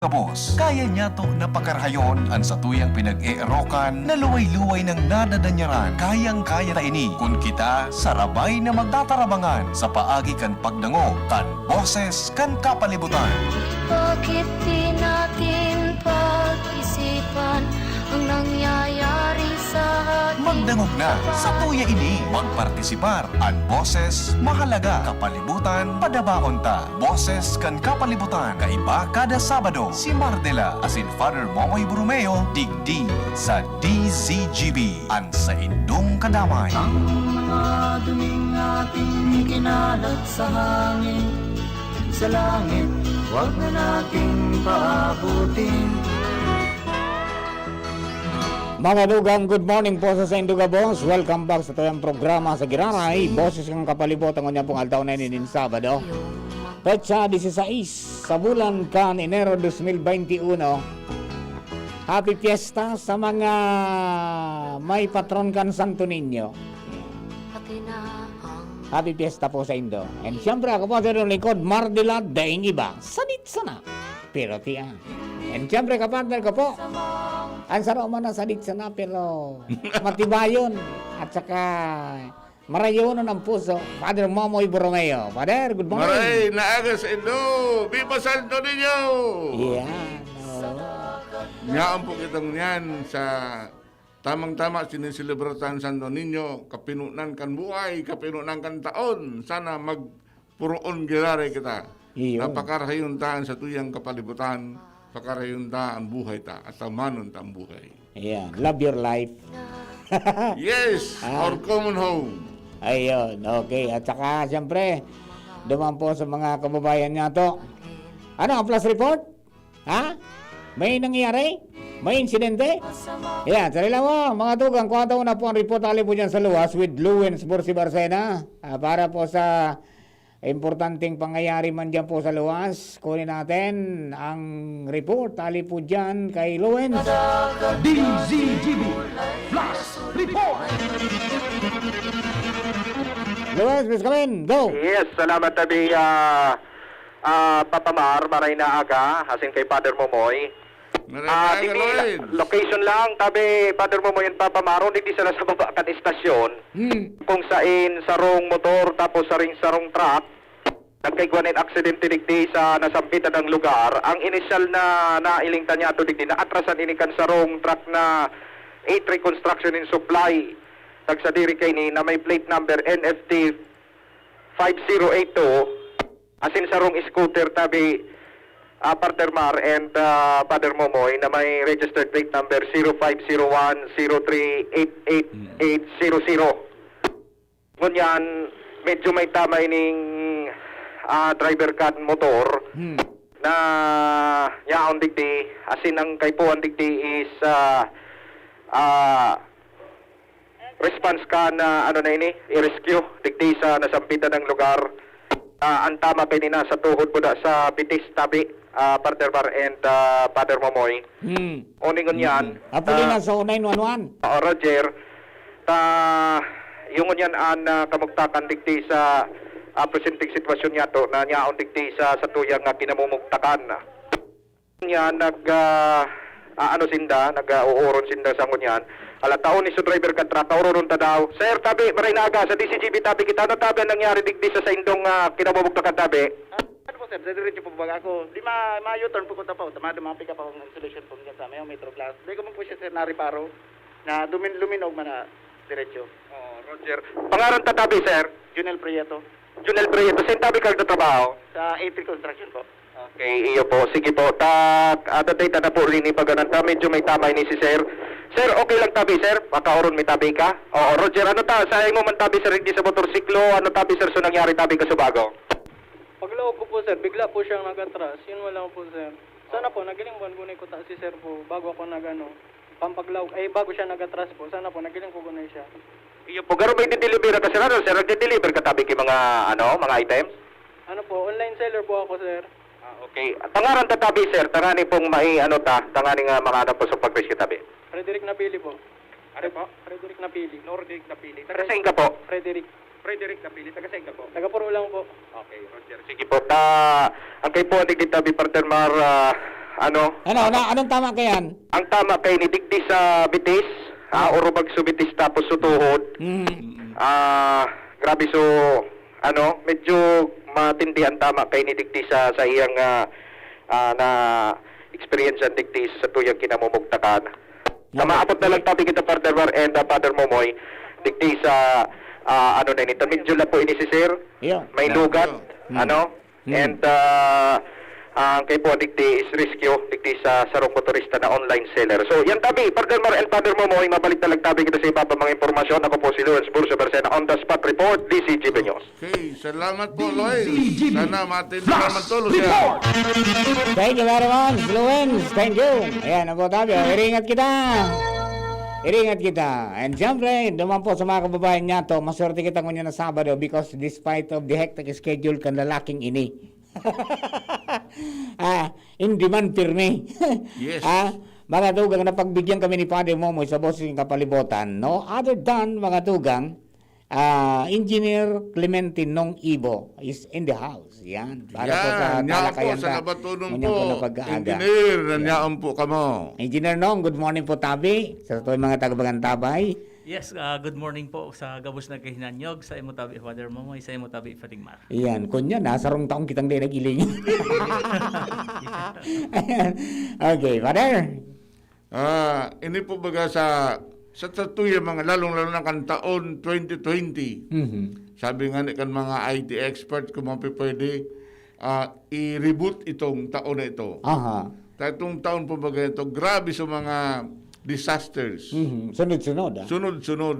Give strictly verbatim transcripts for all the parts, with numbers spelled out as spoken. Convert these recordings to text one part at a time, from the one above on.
Gabos. Kaya niyato na pakarahayon an satuyang pinag-eerokan na luway-luway nang nadadanyaran. Kayang-kaya ta ini kun kita sarabay na magtatarabangan sa paagi kan pagdangog kan boses kan kapalibutan. Bakit di natin pag-isipan ang nangyayari sa ating Magdangog na, sa satuya ini, magpartisipar. An boses, mahalaga. Kapalibutan, padabaon ta. Boses kan Kapalibutan, kaiba kada Sabado. Si Mardela asin Father Momoy Borromeo, digdi sa D Z G B, an saindong kadamay. Ang mga duming ating kinalat sa hangin, sa langit, wag na nating paabutin. Mga dugang, good morning po sa saindo gabos. Welcome back sa tuyang programa sa Giraray, Boses kan Kapalibutan, ngunyan pong aldaw na ini nin Sabado. Petsa disisais sa bulan kan Enero dos mil beinti uno. Happy Fiesta sa mga may patron kan Santo Niño. Happy Fiesta po saindo. And siyempre, ako po sa inyong lingkod, Mardela, daing iba. Sadit sana. Pero tiyan. And siyempre, kapartner ko po, ang saro man na sadit sana, pero matibayon. At saka, marayonon ang puso, Father Momoy Borromeo. Father, good morning. Maray na aga saindo. Viva Santo Niño! Yan, oo. Nyaon po kitang yan sa tamang-tama, sineselebratan Santo Niño, kapinonan kan buhay, kapinonan kan taon. Sana magpuroon giraray kita. Iyo. Na pakarahayon ta an satuyang kapalibutan, pakarahayon ta an buhay ta, at tamanon ta an buhay. Ayan, love your life. Yes, Ah. our common home. Ayun, okay. At saka, siyempre, duman po sa mga kababayan niyato. Ano, ang flash report? Ha? May nangyari? May insidente? Ayan, sarila mo, mga tugang, kuha tayo na po ang report, ali po dyan sa luwas with Luwens Borsi Barcena. Ah, para po sa importanteng pangyayari man dyan po sa luwas, kunin natin ang report, ali po dyan kay Luwens. D Z G B Flash Report! Luwens, please come in. Go! Yes, salamat tabi, ah, ah, Papa Mar, maray na aga, asin kay Father Momoy. Maray Ah, na aga, dini, Lorenz. Location lang, tabi, Father Momoy and Papa Mar, digdi sana sa baba kan estasyon, Hmm. kung sain sarong motor tapos saring sarong truck, nagkaigwa nin aksidente digdi sa nasampitan na lugar. Ang inisyal na nailing ta niyato digdi, naatrasan ini kan sarong truck na eight Reconstruction and Supply. Tagsadiri kaini na may plate number N F T five zero eight two, asin sarong scooter tabi, ah, Partner Mar and, ah, Father Momoy na may registered plate number zero five zero one zero three eight eight eight zero zero. Ngunyan, medyo may tama ining, ah, driver kan motor Hmm. na yaon digdi, asin ang kaipuhan digdi is, ah, ah, response kan, ano na ini, i-rescue digdi sa nasampitan na lugar. Ah, ang tama kaini nasa tuhod po da sa bitis tabi, ah, Partner Mar and, ah, Father Momoy. Hmm. Uningon yan, Hmm. Apuli ah, na sa nine one one. Oo, Roger. Ta, yung ngunyan an, ah, kamugtakan digdi sa, ah, presenteng sitwasyon niyato na nyaon digdi sa satuyang, ah, kinamumugtakan. Yan, nag, ah, ah, ano sinda, nag, ah, uuron sinda sa ngunyan. Ala, taon ni su driver kan truck, kauroron ta daw. Sir, tabi, maray na aga, sa D C G B tabi kita. Ano tabi ang nangyari digdi sa saindong, ah, kinamumugtakan tabi? Ah, ano po, sir? Sa diretso po ba ako? Di ma-, ma-U-turn po ko tapaw. Tama, mga pick up akong installation po dyan sa may Metro Plus. Di ko man po siya, sir, nariparo na dumin-, luminog man na diretso. Oo, Roger. Pangaran ta tabi, sir? Junel Prieto. Junel Prieto, saan tabi ka nagtatrabaho? Sa A three Construction po. Okay, iyo po. Sige po. Ta, ah, tatay ta na po rin ipaganan ta. Medyo may tama ini si sir. Sir, okay lang tabi, sir? Makaoron mi tabi ka? Oo, Roger, ano ta? Sa imo man tabi, sir, hindi sa motorsiklo. Ano tabi, sir, so nangyari tabi ka subago? Paglaog ko po, sir, bigla po siyang nag-atras. Yun mo lang po, sir. Sana po, nagiling buwan gunay ko ta si sir po, bago ako nag-ano, pampaglaog, ay, bago siya nag-atras po. Sana po, nagiling ko gunay siya. Iyo po, garo may dideliver ka, sir, ano, sir? Nagde-deliver ka tabi ki mga, ano, mga items? Ano po, online seller po ako, sir. Ah, okay. Pangaran ta tabi, sir, tangani pong mai, ano ta, tangani nga mga ano po sa pag-rescue tabi. Frederick Napili po. Ano po? Frederick Napili. Nordic Napili. Taga Fred-, sain ka po? Frederick. Frederick Napili. Taga sain ka po? Taga Puro lang po. Okay, Roger. Sige po. Ta, ang kaipuhan digdi tabi, Partner Mar, ah, Ano? Ano, na, anong tama kayan? Ang tama kay ni digdi sa bitis, ah, Ah. Urubag sa bitis tapos sutuhod. Mm. Ah, grabe so, ano, medyo matindi ang tama kay ni digdi sa, sa iyang, ah, ah, na experience ang digdi sa tuyang kinamumugtakan. Sa Yan. maabot na lang tabi kita, Partner Mar and, ah, Father Momoy, digdi sa, ah, ano na ini, medyo lapo ini si Sir. Yeah. May Yeah. lugat, Hmm. ano? Hmm. And, ah, ang kay po digdi is rescue, digdi sa sarong motorista na online seller. So, yan tabi, Partner Mar and Father Momoy, mabalik na lang tabi kita sa iba pa mga impormasyon. Ako po si Lawrence Bursa Bersena on the spot report, D C G B News. Okay, salamat po, Loy. Sana matindi naman tulos yan. Thank you very much, Lawrence. Thank you. Ayan, ako tabi. Oh, iringat kita. Iringat kita. And siyempre, duman po sa mga kababayan niya to, maswerte kita ngunyan na Sabado because despite of the hectic schedule kan lalaking ini, ah, hindi man pirmi. Yes. Ah, mga tugang, napagbigyan kami ni Father Momoy sa boses ng kapalibutan. No other than, mga tugang, ah, Engineer Clemente Nong Ibo is in the house. Yan. Para po sa Yan, yan po, talakayan sa ta. Labaton Ngunyan po po, na pag-aaga. Engineer, Yan. nanyaon po kamo. Engineer Nong, good morning po, tabi. Sa tuwing mga taga-Bagantabay. Yes, ah, good morning po sa gabos na kahinanyog, sa imo tabi, Father Momoy, sa imo tabi, Father Mar. Yan, kunya, nasarong taong kitang di nag-iling. Ayan. Okay, Father. Ah, ini po baga sa, sa tatuya mga, lalong-lalo na kan taon twenty twenty. Mhm. Sabi nga ni kan mga I T expert, kung mapipwede, ah, i-reboot itong taon na ito. Aha. Ta-, itong taon po baga ito, grabe sa mga disasters. Mhm. Sunod-sunod, ah. Sunod-sunod.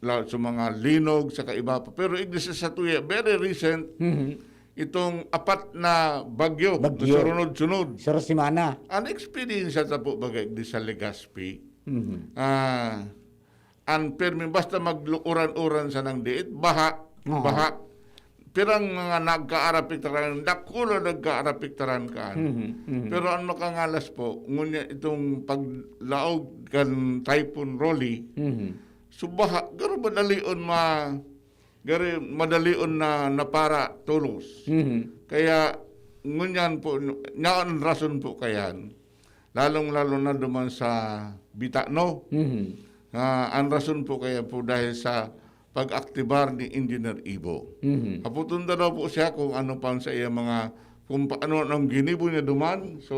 La-, sa mga linog, sa kaiba pa. Pero igdi sa satuya, very recent, Mhm. itong apat na bagyo, Bagyo. na sunod-sunod. Sa semana. Ang experience sa po, baga, igdi sa Legazpi, Mhm. ah, ang permi, basta mag-uran-uran sa nang diit, baha, Oo. baha. Pirang mga nagkaarapiktaran, dakula nagkaarapiktaran kaan. Mhm, mhm. Pero ang makangalas po, ngunya itong paglaog kan Typhoon Rolly, Mhm. so baha, garo madalion ma-, garo madalion na napara tolos. Mhm. Kaya, ngunyan po, nyaon rason po kayan, lalong-lalo na duman sa Bitano. Mhm. Ah, ang rason po kaya po dahil sa pag-aktibar ni Engineer Ibo. Mhm. Hapoton ta daw po siya kung ano pa ang sa iya mga, kung paano ang ginibo niya duman. So,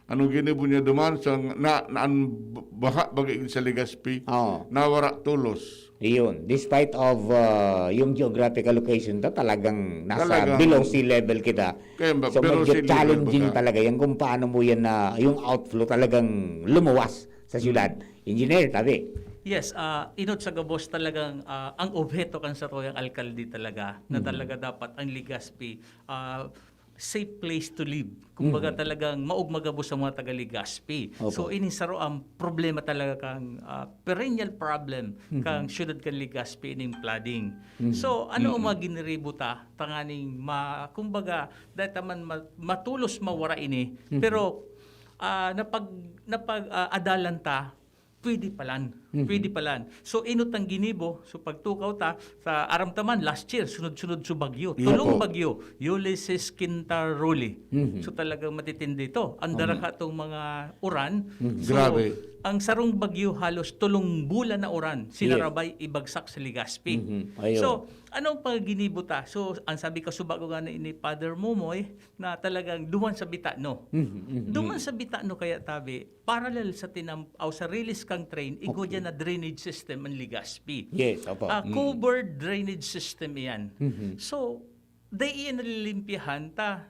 ano ginibo niya duman sa na, na ang baha bagay sa Legazpi, Oo. nawara tolos. Iyon, despite of, ah, yung geographical location ta, talagang nasa Talagang below sea level kita. Kaya ba, So, below medyo sea level challenging baga. talaga yan kung paano mo yan na, yung outflow talagang lumuwas sa Mm. syudad. Engineer, tabi. Yes, ah, inot sa gabos talagang, ah, ang obheto kan saruyang alkalde talaga, na Mhm. talaga dapat ang Legazpi, ah, safe place to live. Kumbaga Mhm. talagang maugma gabos sa mga taga Legazpi. Opo. So, ini saro ang problema talaga kang, ah, perennial problem Mhm. kang syudad kan Legazpi, ining flooding. Mhm. So, ano ang Mhm. mga giniribo ta, tanganing ma-, kumbaga, dahil ta man ma-, matulos mawara ini, Mhm. pero, ah, napag-, napag-, ah, adalan ta, pwede palan. Mhm. Pwede palan. So, inot ang ginibo. So, pagtukaw ta, sa aram ta man, last year, sunod-sunod so bagyo. Iya Tulong po. bagyo, Ulysses Quinta Rolly. Mhm. So, talagang matitindi ito. Ang Tama. daraka tong mga uran. Mhm. So, Grabe. ang sarong bagyo halos tulong bulan na uran, Yes. sinarabay, ibagsak sa Legazpi. Mhm. Ayun. So, anong paginibo ta? So, ang sabi ka suba ko nga ni, ni Father Momoy, na talagang duman sa Bitano. Mhm, mhm, Duman mhm. sa Bitano kaya tabi, parallel sa tinam-, aw sa release kang train, igwa Okay. dyan na drainage system ang Legazpi. Yes, opo. Ah, Mm. covered drainage system iyan. Mhm. So, dai iyan nalilimpyahan ta,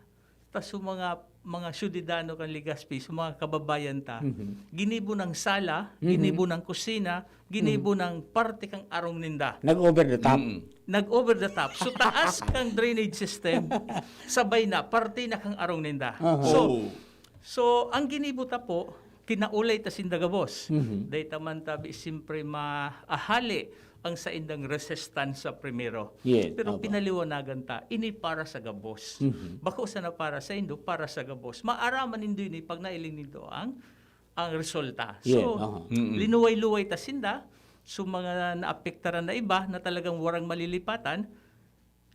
ta sa mga, mga syudadano kan Legazpi, sa mga kababayan ta. Mhm. Ginibo ng sala, Mhm. ginibo ng kusina, ginibo Mhm. ng parte kang arong ninda. Nag-over the top. Mm. Nag-over the top. So, taas kang drainage system, sabay na, parte na kang arong ninda. Aha. So, Oh. so, ang ginibo ta po, kinaulay ta sinda gabos. Mhm. Dai ta man tabi, siyempre, maahali ang saindang resistance sa primero. Yes, Pero opo. pinaliwanagan ta, ini para sa gabos. Mhm. Bako sana para sa indo, para sa gabos. Maaraman nindo ini pag nailing nindo ang, ang resulta. Yes, So, aha. Mm-mm. linuway-luway ta sinda, so mga naapektaran na iba na talagang warang malilipatan,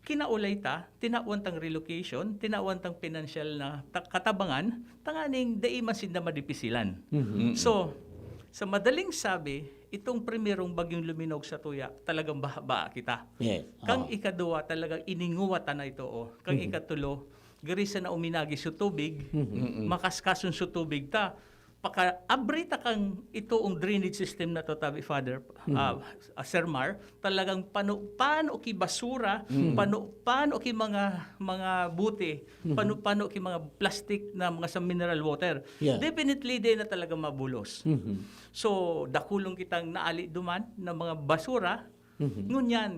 kinaulay ta, tinawan tang relocation, tinawan tang pinansyal na ta-, katabangan, tanganing dai man sinda madipisilan. Mhm. So, sa madaling sabi, itong primerong bagyong luminog sa tuya, talagang baha-baha kita. Yes. Kang Oo. ikaduwa, talagang ininguwa ta na ito. Oh. Kang Mhm. ikatulo, gari sa na uminagi sa tubig, Mhm. makaskason sa tubig ta. Paka-abri ta kang ito ang drainage system na to, tabi, Father, Mhm. ah, ah, Sir Mar, talagang pano-pano ki basura, Mhm. pano-pano ki mga, mga buti, Mhm. pano-pano ki mga plastic na mga sa mineral water. Yeah. Definitely, di na talaga mabulos. Mhm. So, dakulong kitang naali duman na mga basura. Mhm. Ngunyan,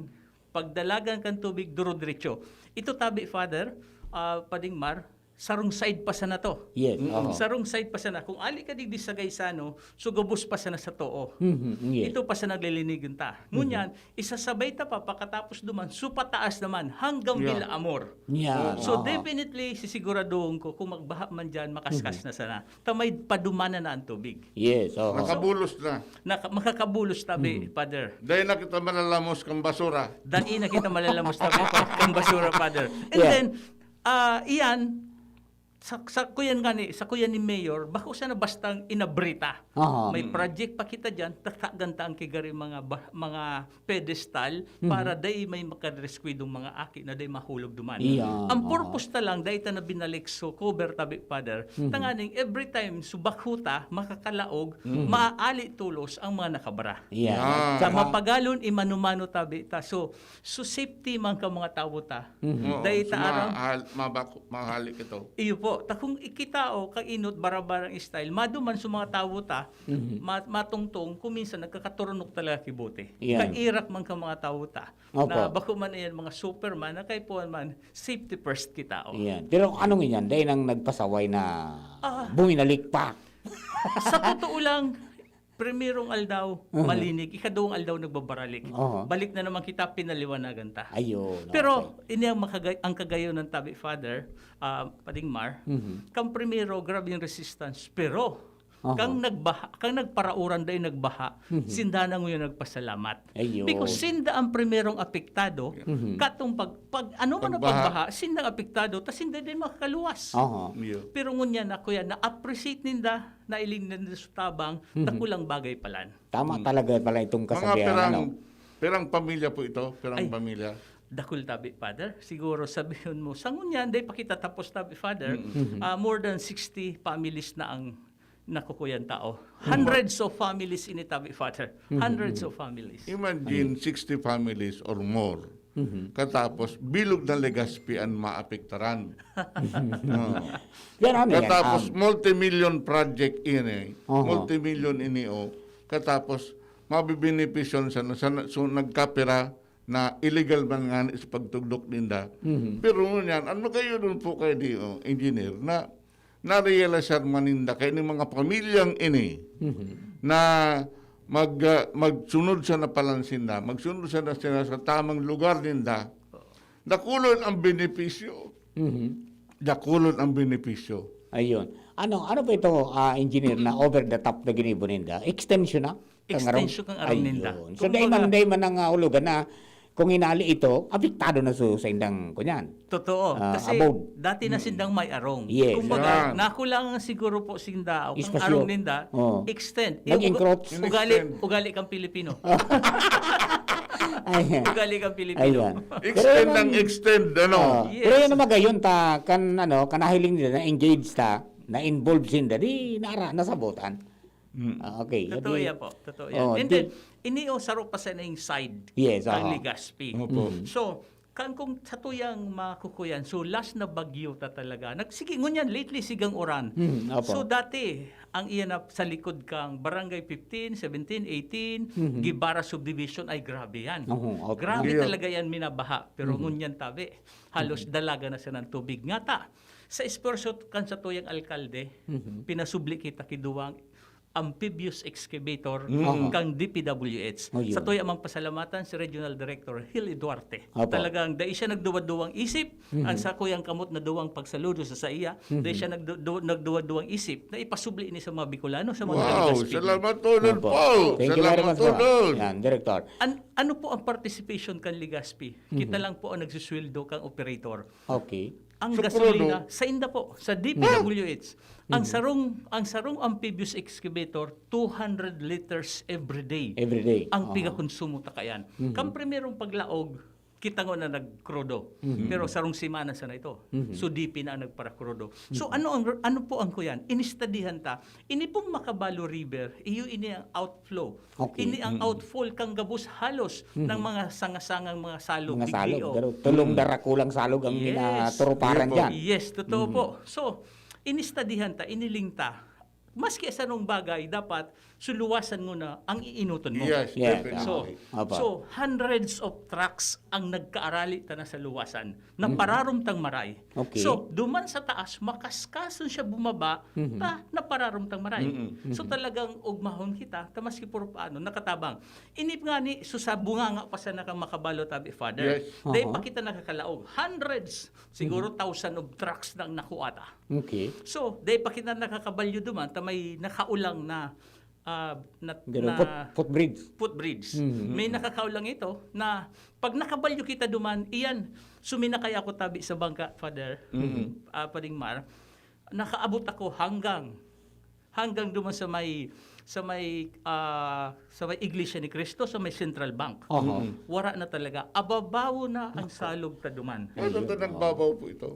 pagdalagan kan tubig, duro-diretso. Ito, tabi, Father, ah, Pading Mar, sarong side pa sana to. Yes. Mm. Oo. Sarong side pa sana. Kung ali ka digdi sa Gaisano, so gabos pa sana sa too. Mhm. Yes. Ito pa sana naglilinigan ta. Ngunyan, isasabay ta pa, pakatapos duman, so pataas naman, hanggang Yeah. Villa Amor. Yan. So, Oo. definitely, sisiguraduhon ko, kung magbaha man dyan, makaskas Mhm. na sana. Ta may padumanan na ang tubig. Yes. Oo. Nakabulos na. Naka, makakabulos tabi, Mhm. Father. Dahil na kita malalamos kang basura. Dai na kita malalamos tabi pa kang basura, Father. And Yeah. then, ah, iyan, sa, sa kuyan nga ni, sa kuyan ni Mayor, bako sana bastang inabrita. Aha. May Mm. project pa kita dyan, tatagan ta ang kigari mga, ba- mga pedestal Mhm. para dai may makadreskwidong mga aki na dai mahulog duman. Iyan, Ang aha. purpose ta lang, dai ta na binalik so cover tabi, Father. Mhm. Tanganing every time subak huta, makakalaog, Mhm. maaali tulos ang mga nakabara. Iyan. Yan. Sa mapagalon, imano-mano tabi ta. So, so safety man ka mga tawo ta. Mhm. Oo, Dahil so ta aram- mahal, mabako, mahalik ito. Iyo po, ta kung ikita o kainot barabarang style, maduman sa mga tawo ta, Mhm. ma- matungtong, kung minsan nagkakaturunok talaga kibote. Yan. Kairak man ka mga tawo ta. Opo. Na bako man iyan mga Superman, na kay puwan man, safety first kita. Oh. Yan. Pero ano nga yan? Dahil nang nagpasaway na Ah. buminalik pa. Sa totoo lang, primerong aldaw, Mhm. malinig. Ikaduwang aldaw, nagbabaralik. Oho. Balik na naman kita, pinaliwanagan ta. Ayun. Pero, Okay. ini ang, makagay, ang kagayon ng tabi, Father, ah, Pading Mar, Mhm. kang primero, grabe yung resistance. Pero, Oho. kang nagbaha, kang nagparauran dahil nagbaha, Mhm. sinda na ngayon nagpasalamat. Ayun. Because sinda ang primerong apektado, Mhm. katong pag, pag, ano man ang Pagbaha. pagbaha, sinda ang apektado, tas sinda din makakaluwas. Oho. Iyo. Pero ngunyan na, kuya, na-appreciate ninda, nailing ninda sa tabang, Mhm. dakulang bagay palan. Tama Mm. talaga pala itong Mga kasabihan, pirang, ano? pirang pamilya po ito? Pirang Ay. Pamilya? Dakul tabi, Father. Siguro sabihon mo, sa ngunyan, dahil pakita tapos tabi, Father, Mm. Mhm. ah, more than sixty families na ang nakukuyan tao. Hundreds of families ini tabi, Father. Mhm. Hundreds of families. Imagine sixty families or more. Mhm. Katapos, bilog na Legazpi ang maapektaran. Oo. Yan, ano yan? Katapos, Um, multi-million project ini. Oho. Multi-million ini, oh. Katapos, mabibenepisyon sa, sa, so, nagkapira na illegal man nga sa pagtugdok ninda. Mhm. Pero ngunyan, ano kayo dun po kayo di, oh, engineer, na narealisar man ninda kay ni mga pamilyang ini Mhm. na mag, ah, magsunod sa napalansin na, magsunod sa, na, sa, sa tamang lugar ninda, dakulon ang benepisyo. Mhm. Dakulon ang benepisyo. Ayun. Ano, ano ba ito, ah, engineer, na over the top na ginibo ninda? Extension na? Kang arong? Extension kang arong ninda. Ayun. So, dahil man, Kumbaga, dahil man ang, ah, ulugan na, kung inali ito, apektado na sa, sa indang, kunyan. Totoo. Ah, Kasi abog. dati na Mm. sindang may arong. Yes. Kumbaga, Yan. nakulangan siguro po sinda, o ang Espasyo. arong ninda, Oo. extend. Nag-encroach. Ugali, In-extend. ugali kang Pilipino. Ayan. Ugali kang Pilipino. Ayan. Extend Pero ng yan, extend, ano? ah, Yes. pero yan ang magayon ta, kan ano, kanahiling nila na engaged ta, na involved sinda, di nara, nasabotan. Mm. Ah, okay. Totoo Di- yan po. Totoo yan. Oh, And di- then, ini o saro pa sa na yung side Yes, kang aha. Legazpi. Opo. Mm. So, kan kung sa tuyang makukuyan, so last na bagyo ta talaga. Nag, sige, ngunyan, lately, sigang uran. Mm, opo. So, dati, ang iyan na sa likod kang Barangay fifteen, seventeen, eighteen, Mhm. Guevara Subdivision, ay grabe yan. Oo, opo. Grabe Iyo. talaga yan minabaha. Pero Mhm. ngunyan tabi, halos dalaga na siya ng tubig. Nga ta, sa esfuerzo kan sa tuyang alkalde, Mhm. pinasubli kita kiduwang amphibious excavator Mm. kang D P W H. Oh, yun. Sa tuya mang pasalamatan si Regional Director Hilly Duarte. Opo. Talagang dai siya nagduwa-duwang isip, Mhm. ang sakuyang kamot na duwang pagsaludo sa saiya, Mhm. dai siya nagdu-, du-, nagduwa-duwang isip na ipasubli ini sa mga Bicolano, sa mga Wow, taga-Gaspi. Salamat, Tolon Opo. Paul. Thank you very Salamat, much, sir. Tolon. Yan, Director. An-, ano po ang participation kan Legazpi? Kita Mhm. lang po ang nagsusweldo kang operator. Okay. Ang Sa gasolina, Crudo? Sa inda po, sa D P W H. Mhm. Ang Mhm. sarong, ang sarong amphibious excavator, two hundred liters every day. Every day. Ang Aha. pigakonsumo ta kayan. Mhm. Kan primerong paglaog, kita ngo na nagkrudo. Mhm. Pero sarong semana sana ito. Mhm. So, D P na ang nagparakrudo. So, Mhm. ano ang, ano po ang kuyan? Inistadihan ta. Ini pong Macabalo River, iyo ini ang outflow. Okay. Ini ang Mm. outfall kan gabos halos Mhm. ng mga sanga-sangang mga salog, Mga digdi, salog, oh. pero tulong Mm. darakulang salog ang Yes. ginaturuparan Yun po. diyan. Yes, totoo Mhm. po. So, inistadihan ta, iniling ta. Maski sa anong bagay, dapat suluwasan mo na ang iinuton mo. Yes, Yeah, definitely. So, Opo. so, hundreds of trucks ang nagkaarali ta na sa luwasan na Mm. pararom tang maray. Okay. So, duman sa taas, makaskason siya bumaba, Mhm. ta napararom tang maray. Mm-mm. So, Mhm. talagang ugmahon kita, ta maski puro paano, nakatabang. Ini ngani, so, sa bunganga pa sana kan Macabalo tabi, Father. Yes. Dai Aha. pa kita nakakalaog. Hundreds, siguro Mhm. thousand of trucks na ang nakuha ta. Okay. So, dai pa kita nakakabalyo duman, ta may nakaulang na, ah, na, Gano, na foot-, footbridge. footbridge. Mhm. May nakakaulang ito na pag nakabalyo kita duman, iyan, suminakay ako tabi sa bangka, Father. Mhm. Ah, Pading Mar, nakaabot ako hanggang, hanggang duman sa may, sa may, ah, sa may Iglesia ni Cristo, sa may Central Bank. Aha. Mhm. Wara na talaga. Ababaw na ang Nako. salog ta duman. Ano Ayun, ta nagbabaw oo. po ito?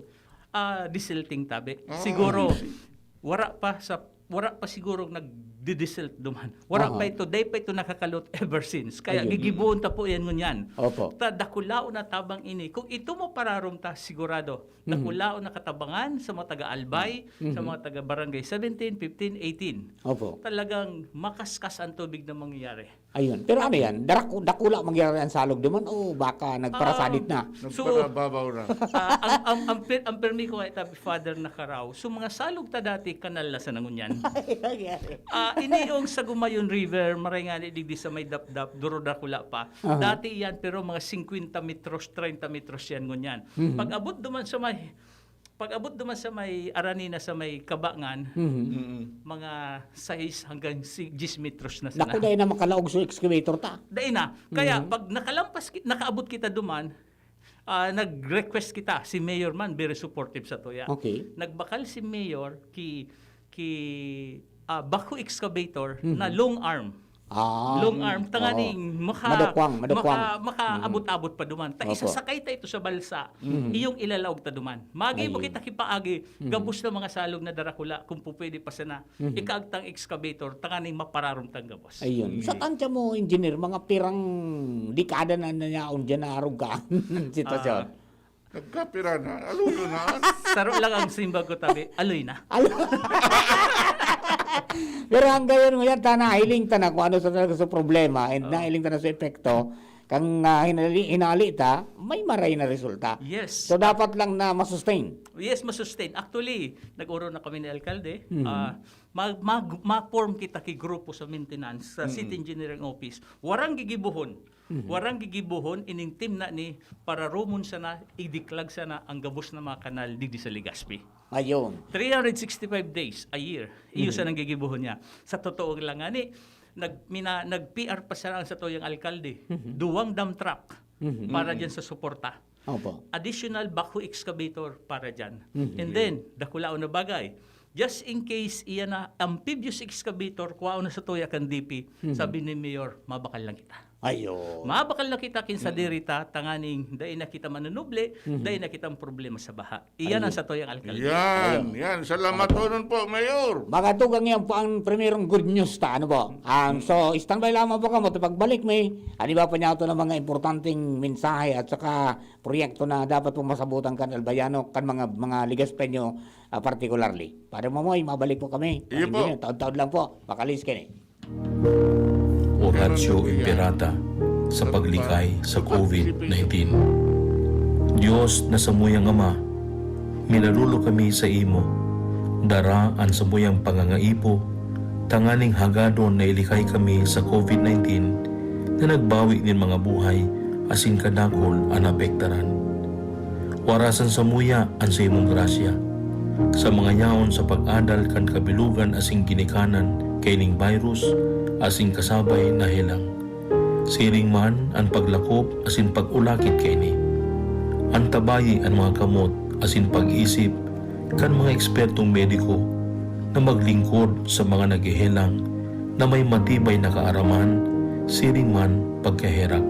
Ah, desilting tabi. Ah, Siguro, I see. wara pa sa, wara pa siguro nagdi-desilt duman. Wara Aha. pa ito, dai pa ito nakakalot ever since. Kaya Ayun. gigibohon ta po yan ngunyan. Opo. Ta dakulaon na tabang ini. Kung ito mapararom ta, sigurado, Mhm. dakulaon na katabangan sa mga taga-Albay, Mhm. sa mga taga-barangay seventeen, fifteen, eighteen. Opo. Talagang makaskas ang tubig na mangyayari. Ayun. Pero ano yan? Daraku-, dakula mangyayari ang salog duman o baka nagparasadit Um, na? So, Nagparababaw na. ah, ang, ang, ang, per-, ang permi ko kay Tabi Father Nakaraw, so mga salog ta dati, kanal na sa nangunyan. Nangyari. Ah, ini yung Sagumayon River, maray nga ni digdi sa may dapdap, duro dakula pa. Aha. Dati yan, pero mga singkwenta metros, treinta metros yan ngunyan. Mhm. Pag abot duman sa may Pag-abot duman sa may arani na sa may kabangan, Mhm. Mm. mga sais hanggang si-, diyes metros na sana. Naku, dai na makalaog so excavator ta. Dai na. Kaya Mhm. pag nakalampas ki-, nakaabot kita duman, ah, nag-request kita. Si Mayor man, very supportive sa tuya. Okay. Nagbakal si Mayor ki, ki, ah, backhoe excavator Mhm. na long arm. Ah, Long arm, oo. tanganing maka-, Madukwang, madukwang. maka-, makaabot-abot pa duman. Ta Opo. isasakay ta ito sa balsa, Mhm. iyong ilalaog ta duman. Magi mo Ayun. kita kipaagi, Mhm. gabos na mga salog na darakula, kung pupwede pa sana, Mhm. ikaagtang excavator, tanganing mapararom tang gabos. Ayun. Sa Mhm. tansya mo, engineer, mga pirang dekada na, na yaon dyan na arog ka ang sitwasyon? Ah. Nagkapira na, aluyo na. Saro lang ang simbag ko, tabi, aloy na. Alo-, Pero hanggang ngayon, ta nahiling ta na kung ano sa talaga sa problema and Oo. nahiling ta na sa epekto, kang, ah, hinali-, hinali ta, may maray na resulta. Yes. So, dapat lang na masustain. Yes, masustain. Actually, nag-oro na kami ni alkalde. Mhm. Ah, mag-, mag-, ma-form kita ki grupo sa maintenance, sa Mhm. city engineering office. Warang gigibohon. Mhm. Warang gigibohon, ining team na ni, pararomon sana, idiklag sana ang gabos na mga kanal digdi sa Legazpi. Ayun. Three hundred sixty-five days a year, iyo Mhm. sanang gigibohon niya. Sa totoo lang ngani, nag-, mina-, nag-P R pa sana ang satuyang alkalde. Mhm. Duwang dump truck Mhm. para Mhm. diyan sa suporta. Opo. Additional backhoe excavator para diyan. Mhm. And then, dakulaon na bagay, just in case iyan na amphibious excavator, kuhaon na sa tuya kan D P, Mhm. sabi ni Mayor, "Mabakal lang kita." Ayun. Mabakal na kita kin sa Mhm. diri ta, tanganing dai na kita manunuble, Mhm. dai na kitang problema sa baha. Iyan ang Ayun. satuyang alkalde. Yan, Ayun. yan. Salamat Opo. po nun po, Mayor. Mga tugang, yan po ang primerong good news ta, ano po? Um, Mhm. so, standby lamang po kamo. Pagbalik mi, an iba pa niya ito ng mga importanteng mensahe at saka proyekto na dapat pong masabutan kan Albayano, kan mga, mga Legazpeño, ah, particularly. Padre Momoy, mabalik po kami. Iyo po. Hindi nyo, taod-taod lang po. Makalis kayo eh. Oratio Imperata sa paglikay sa covid nineteen. Dios na samuyang Ama, minaluluo kami sa imo. Dara an samuyang pangangaipo, tanganing hagadon na ilikay kami sa COVID nineteen na nagbawi nin mga buhay asin kadakul an naapektaran. Warasan samuya an saimong grasya sa mga yaon sa pag-adal kan kabilogan asin ginikanan kaining virus asin kasabay na helang. Siring man an paglakop asin pag-ulakit kaini. Antabayi an mga kamot asin pag-isip kan mga ekspertong mediko na maglingkod sa mga naghehelang na may matibay na kaaraman, siring man pagkaherak.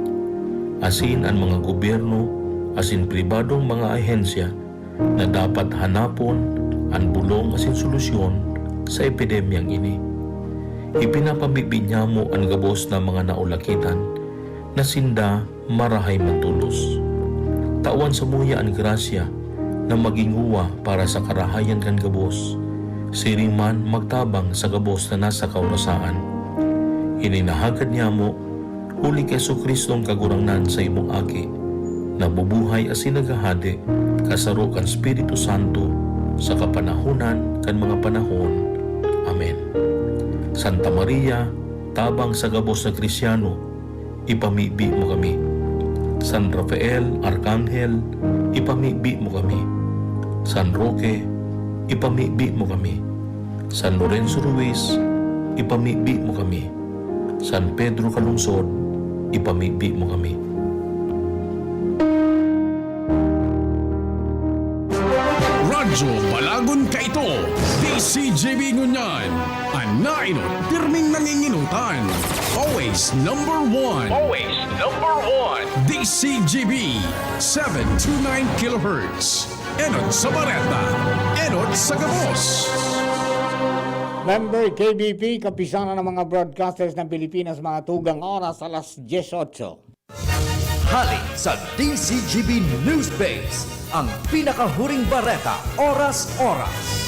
Asin an mga gobyerno asin pribadong mga ahensya na dapat hanapon an bolong asin solusyon sa epidemyang ini. Ipinapamibi niyamo an gabos na mga naulakitan na sinda marahay man tolos. Tawan samuya an grasya na magin nguwa para sa karahayan kan gabos, siring man magtabang sa gabos na nasa kaorasaan. Ini nahagad niyamo huli ki Jesu-Cristo an Kagurangnan, saimong Aki, na bubuhay asin naghahade kasaro kan Espiritu Santo sa kapanahonan kan mga panahon. Amen. Santa Maria, tabang sa gabos na Kristiano, ipamibi mo kami. San Rafael, Arkanghel, ipamibi mo kami. San Roque, ipamibi mo kami. San Lorenzo Ruiz, ipamibi mo kami. San Pedro Calungsod, ipamibi mo kami. Radyo Balagon Kaito, D C G B ngunyan, an nainot pirming nanginginotan. Always number one. Always number one. D C G B, seven two nine kilohertz. Enot sa bareta, enot sa gabos. Member K B P, Kapisanan ng mga Broadcasters ng Pilipinas, mga tugang oras, alas dyes otso. Hali sa D C G B News Base, ang pinakahuring bareta, oras-oras.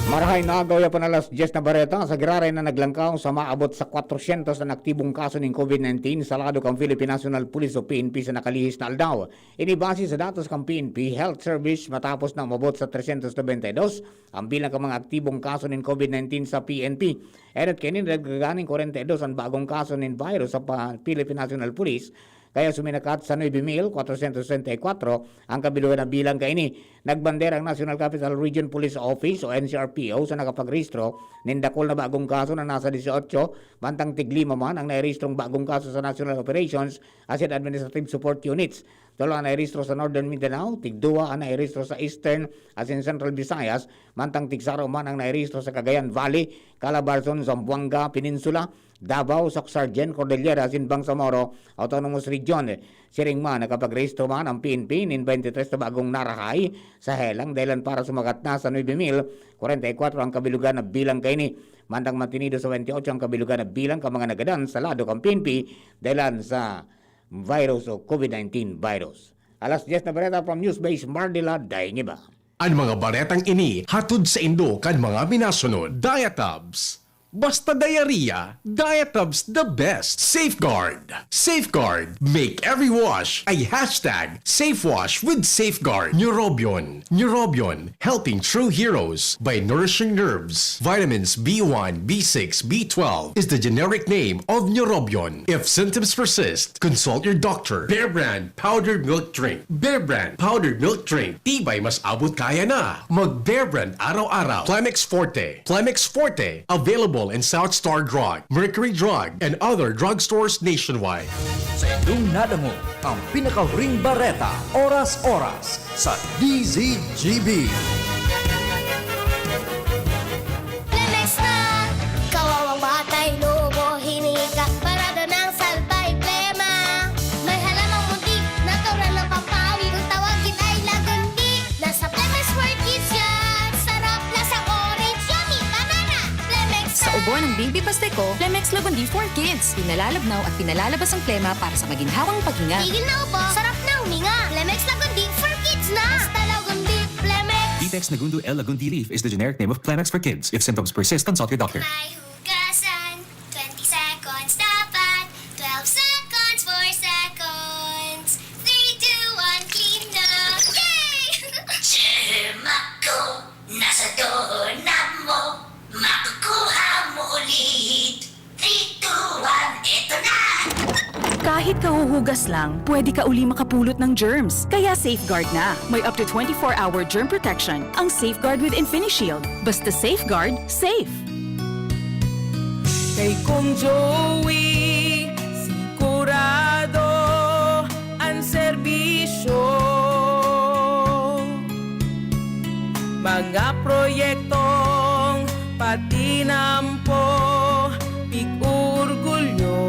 Marahay na agaw, yaon an alas dyes na bareta. Sa giraray na naglangkaw sa maabot sa kwatrosyentos an aktibong kaso nin COVID nineteen sa lado kan Philippine National Police o P N P sa nakalihis na aldaw. Ini base sa datos kan P N P Health Service, matapos na umabot sa tresyentos nobenta y dos ang bilang kan mga aktibong kaso nin COVID nineteen sa P N P. Enot kaini, nadagdagan nin kwarenta y dos an bagong kaso nin virus sa pa-, Philippine National Police, kaya suminakat sa nuebe mil kwatrosyentos sesenta y kwatro ang kabilugan na bilang kaini. Nagbandera ang National Capital Region Police Office o N C R P O sa nakapagrehistro nin dakul na bagong kaso na nasa dyes otso, mantang tiglima man ang narehistrong bagong kaso sa National Operations asin Administrative Support Units. Tolo an nairehistro sa Northern Mindanao, tigduwa an nairehistro sa Eastern asin Central Visayas, mantang tigsaro man ang nairehistro sa Cagayan Valley, Calabarzon, Zamboanga Peninsula, Davao, Soccsksargen, Cordillera asin Bangsamoro Autonomous Region. Siring man, nakapagrehistro man ang P N P nin baynte tres na bagong narahay sa helang, dahelan para sumakat na sa nuebe mil kwarenta y kwatro ang kabilugan na bilang kaini. Mantang mantinido sa baynte otso ang kabilugan na bilang kan mga nagadan sa lado kan P N P dahelan sa virus o COVID nineteen virus. Alas dyes na bareta from Newsbase Manila, daing iba. An mga baretang ini hatod saindo kan mga minasunod: Diatabs. Basta diarrhea, Diatabs the best. Safeguard. Safeguard. Make every wash a hashtag safe wash with Safeguard. Neurobion. Neurobion, helping true heroes by nourishing nerves. Vitamins B one, B six, B twelve is the generic name of Neurobion. If symptoms persist, consult your doctor. Bear Brand powdered milk drink. Bear Brand powdered milk drink. Tibay mas abot kaya na. Mag Bear Brand araw-araw. Plemex Forte. Plemex Forte. Available in South Star Drug, Mercury Drug, and other drugstores nationwide. Sa indong nadangog, ang pinakahuring bareta, oras-oras, sa D Z G B. Plemex na! Kawawang batay, lobo, hinika, parada ng salbay, plema. May halamang munti, natural ng pampawi. Kung tawagin ay lagundi, nasa Plemex for Kids yan. Sarap, lasa, orange, yummy, banana. Plemex Sa na! Ubo ng baby paste ko, Plemex Lagundi for Kids. Pinalalabnaw at pinalalabas ang plema para sa maginhawang paghinga. Tigil na ubo, sarap na huminga. Plemex Lagundi for Kids na! Basta Lagundi, Plemex! Vitex Nagundo L Lagundi Leaf is the generic name of Plemex for Kids. If symptoms persist, consult your doctor. May hugasan, twenty seconds dapat, twelve seconds, four seconds. Three, two, one, clean na! Yay! Gem ako na Asadohon na mo, makukuha mo ulit. Three, two, one, eto na! Kahit kahuhugas lang, pwede ka uli makapulot ng germs. Kaya Safeguard na. May up to twenty-four hour germ protection ang Safeguard with InfiniShield. Basta Safeguard, safe! Kay Kong Joey, sigurado an serbisyo. Mga proyektong patinampo, pig-orgulyo.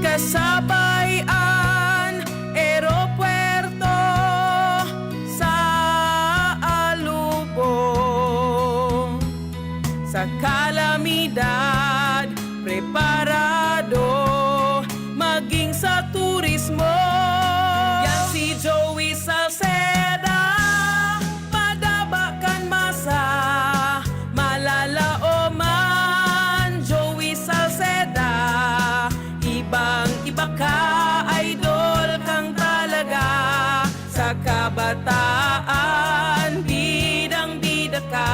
Kasabay an eropuerto sa Alubo. Sa kalamidad, preparado maging sa turismo. Yan si Joey Salceda, madaba kan masa, malalaoman. Joey Salceda, ibang iba ka, idol kang talaga. Sa kabataan, bidang-bida ka.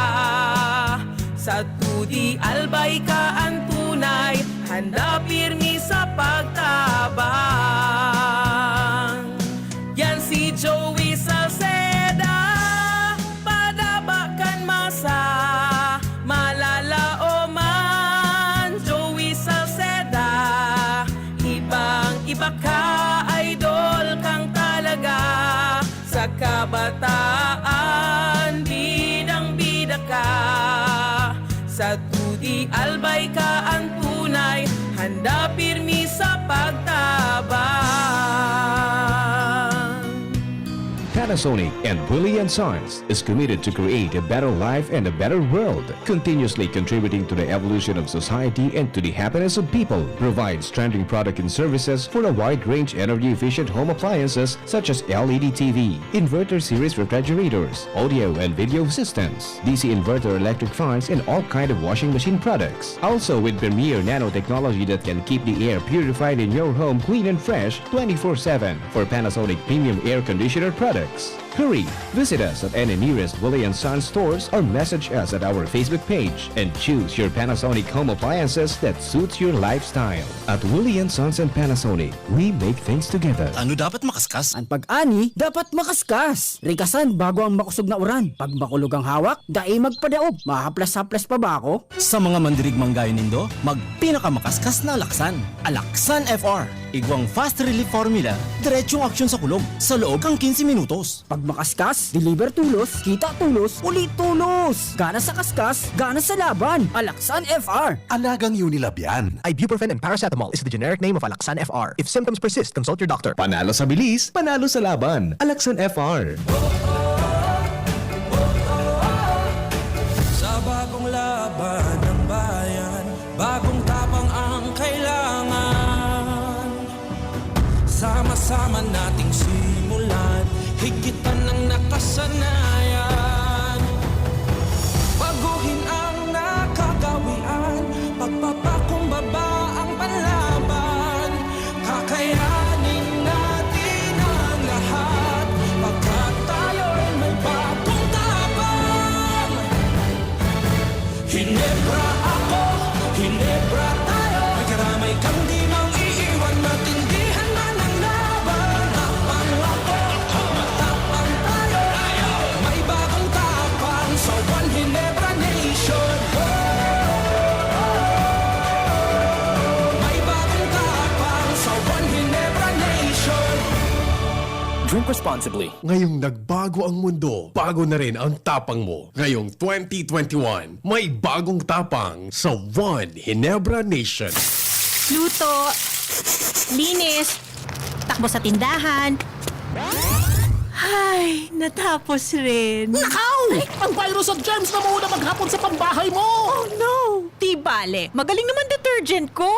Sa Tudi Albay ka an tunay, handa pirmi sa pagtabang. Yan si Joey Salceda, padaba kan masa, malalaoman. Joey Salceda, ibang-iba ka, idol kang talaga. Sa kabataan, bidang-bida ka. Sa Tudi Albay ka an tunay, handa pirmi sa pagtabang. Panasonic and Willie and Sons is committed to create a better life and a better world, continuously contributing to the evolution of society and to the happiness of people. Provides trending product and services for a wide range energy-efficient home appliances such as L E D T V, inverter series refrigerators, audio and video systems, D C inverter electric fans, and all kind of washing machine products. Also with premier nanotechnology that can keep the air purified in your home clean and fresh twenty-four seven for Panasonic premium air conditioner products. Hurry! Visit us at any nearest Willie and Sons stores or message us at our Facebook page and choose your Panasonic home appliances that suits your lifestyle. At Willie and Sons and Panasonic, we make things together. Ano dapat makaskas? An pag-ani dapat makaskas. Rikasan bago ang makosog na uran. Pag makulog ang hawak, dai magpadaog. Mahaplas-haplas pa ba ako? Sa mga mandirigmang gayo nindo, magpinakamakaskas na alaksan. Alaksan F R. Igwang fast relief formula, diretsong aksyon sa kulog, sa loob kan quince minutos. Pag makaskas, deliver tulos, kita tulos, uli tulos! Gana sa kaskas, gana sa laban! Alaksan F R! Alagang Unilab yan. Ibuprofen and paracetamol is the generic name of Alaxan F R. If symptoms persist, consult your doctor. Panalo sa bilis, panalo sa laban. Alaxan F R. Sa bagong laban ng bayan, bagong tapang ang kailangan. Sama-sama nating simulan, higit pa ng nakasanayan. Baguhin ang nakagawian, pagpapakumbaba ang panlaban. Kakayanin natin ang lahat, pagkat tayo'y may bagong tapang. Hinebra ako, Hinebra tayo. May karamay kang di mang iiwan, matindihan man ang laban. Tapang ako, matapang tayo. May bagong tapang sa One Hinebra Nation. May bagong tapang sa One Hinebra Nation. Drink responsibly. Ngayong nagbago ang mundo, bago na rin ang tapang mo. Ngayong twenty twenty-one, may bagong tapang sa One Hinebra Nation. Luto, linis, takbo sa tindahan. Ay, natapos rin. Nakaw! Ang virus at germs na muna maghapon sa pambahay mo! Oh no! Di bale, magaling naman detergent ko!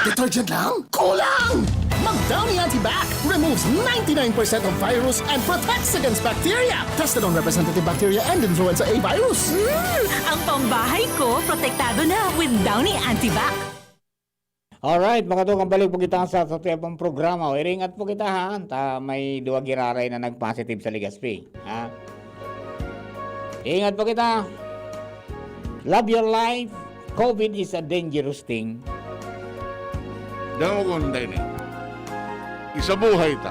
Detergent lang? Kulang! Mag Downy Antibac removes ninety-nine percent of virus and protects against bacteria. Tested on representative bacteria and influenza A virus. Mm, ang pambahay ko, protektado na with Downy Antibac. Alright, makatugang balik po kita sa satiapong programa. O, iringat po kita, ha? Ta, may duwa giraray na nag-positive sa Legazpi, ha? Ingat po kita. Love your life. COVID is a dangerous thing. Dangogon tayo ni. Isabuhay ta.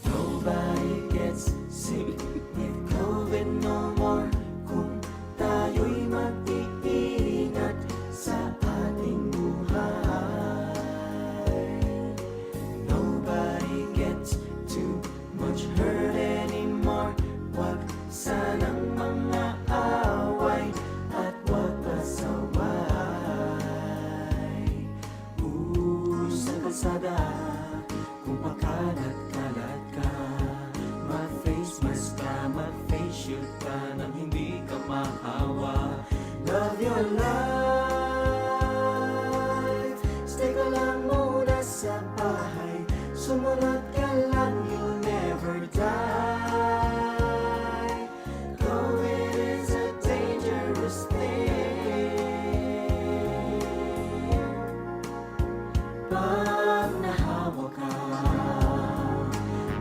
Nobody gets sick with COVID no more. Kung tayo'y mag-iingat sa ating buhay, nobody gets too much hurt anymore. Wag sanang mga away at wag pasaway. Ooh, sa kalsada, kung pakalat-kalat ka, mag-face mask ka, mag-face shield ka, nang hindi ka mahawa. Love your life, stay ka lang muna sa bahay, sumunod ka lang, you'll never die. COVID is a dangerous thing. Pag nahawa ka,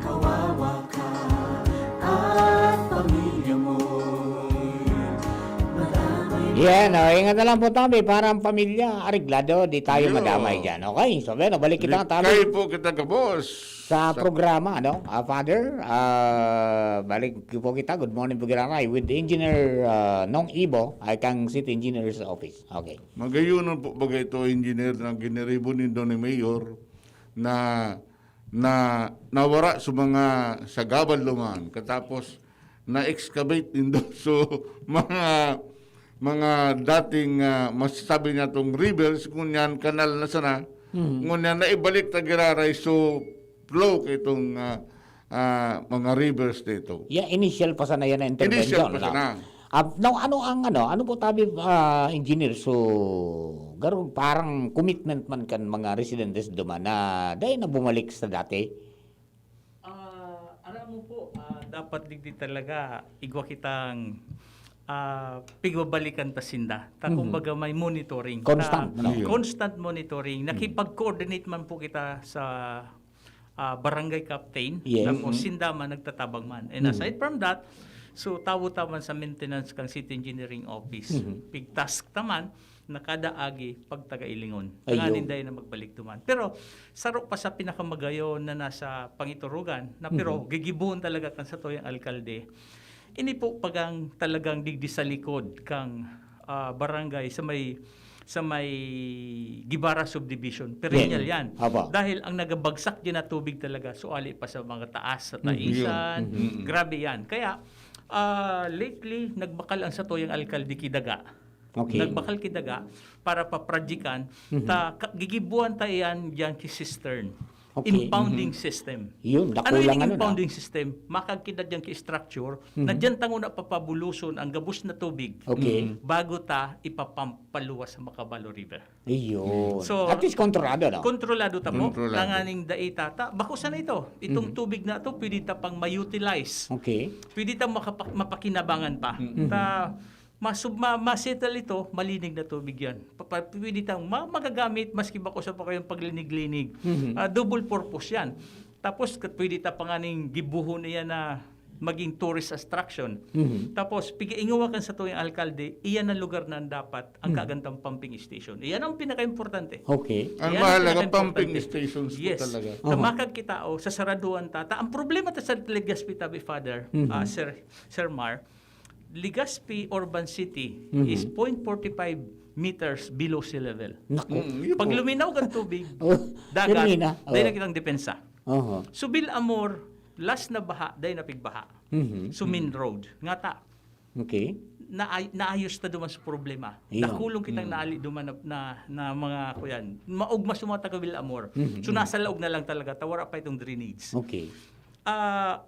kawawa ka, at pamilya mo'y madamay na. Yan, o, ingat na lang po tabi para ang pamilya areglado, di tayo Yo. madamay dyan. Okay, so bueno, balik kita tabi Likay po kita, kabos. sa programa, no? Ah, Father, ah, balik po kita. Good morning po, Giraray. With Engineer ah, Nong Ibo, ay kang City Engineer's Office. Okay. Magayunon po bagay ito, engineer, na giniribo nindo ni Mayor na, na nawara sa mga sagabal luman. Katapos, na-excavate nindo. So, mga mga dating, ah, masasabi niya itong rivers, ngunyan kanal na sana, Mhm. ngunyan naibalik ta giraray, so flow kay itong ah, ah, mga rivers dito. Yeah, initial pa sana yan na intervention. Initial pa No? sana. Ah, now, ano ang ano, ano po tabi ah, engineer? So, garo parang commitment man kan mga residentes duman na dahil na bumalik sa dati. Ah, aram mo po, ah, dapat digdi talaga igwa kitang ah, pigbabalikan ta sinda. Ta Mhm. Kumbaga may monitoring. Constant, Ta- no? Iyo. Constant monitoring. Nakipag-coordinate man po kita sa ah, barangay captain. Yes. Tapos Mhm. sinda man nagtatabang man. And Mhm. aside from that, so tawo ta man sa maintenance kang City Engineering Office. Mhm. Pig-task ta man na kada agi pagtagailingon. Ayun. Tanganing dai na magbalik duman. Pero saro pa sa pinakamagayon na nasa pangiturugan, na pero Mhm. gigibohon talaga kan satuyang alkalde. Ini po pagang talagang digdi sa likod kang ah, barangay sa may sa may Guevara Subdivision. Perennial Yeah. Yan. Apo. Dahil ang nagabagsak din na tubig talaga, suali pa sa mga taas, sa Mhm. taisan. Mhm. Grabe yan. Kaya, ah, lately, nagbakal ang satuyang alkalde ki daga. Okay. Nagbakal ki daga para paprajikan. Mhm. Ta, ka- gigibuan ta yan dyan ki cistern. Okay. Impounding system. Yun, Ano dakulang yung ano na. Impounding system? Makagkidad yan ki structure, Mhm. na dyan tango na papabuluson ang gabos na tubig Okay. bago ta ipapump paluwas sa Macabalo River. Ayun. So, At least kontrolado, no? Kontrolado ta mo, Kontrolado. tanganing dai ta, ta, bako sana ito. Itong Mhm. tubig na to, pwede ta pang ma-utilize. Okay. Pwede ta makapa- mapakinabangan pa. Mhm. Ta, masub, ma, ma-settle ito, malinig na tubig yan. Pa, pa, pwede tang ma, magagamit, maski bako sa pa kayong paglinig-linig. Mhm. Ah, double purpose yan. Tapos, kat-, pwede ta panganing gibuhon niya na maging tourist attraction. Mhm. Tapos, pigiingawa kan satuyang alkalde, iyan ang lugar na dapat ang Mhm. kagantang pumping station. Iyan ang pinaka-importante. Okay. Ang Iyan ang mahalaga, pinaka-importante. Pumping stations po Yes. talaga. Na Aha. makagkita, o, sa saraduan ta, ta, ang problema ta sa Legazpi tabi, Father, Mhm. ah, Sir, Sir Mar, Legazpi Urban City Mhm. is zero point four five meters below sea level. Naku. Mm, yun Pag po. luminaw ang tubig, Oh, dagat, yun na. dahil Oh. na kitang depensa. Oho. So, Villamor, last na baha, dahil na pigbaha. Mhm. So, main road. Nga ta, Okay. naay, naayos ta duman sa problema. Iyo. Dakulong kitang Mm. naali duman na, na, na mga kuyan. Maugma sa mga taga Villamor. Mhm. So, nasa laog na lang talaga, ta wara pa itong drainage. Okay. Ah,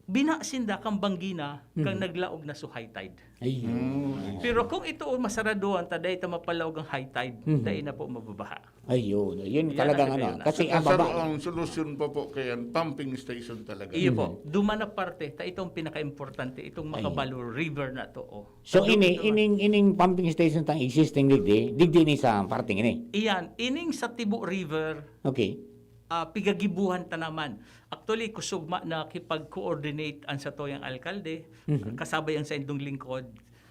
Bina sinda kan banggi na kan Mhm. naglaog na so high tide. Ayun. Mm. Pero kung ito masaraduhan ta, dai ta mapalaog ang high tide, Mhm. dai na po mababaha. Ayun. Yun Yan talagang ang ano. ayun na. Kasi ang Kaso baba. ang solusyon pa po kaya, pumping station talaga. Iyo Mhm. po, duman na parte, ta itong pinaka-importante, itong Ayun. Makabalu River na to. Oh. So, Doon ini, naman. ining, ining pumping station tang existing digdi, digdi ni sa parting ini. Iyan, ining sa Tibo River, Okay. ah, pigagibuhan ta naman. Actually, kusog ma nakipag-coordinate ang satuyang alkalde, Mhm. kasabay ang sa indong lingkod,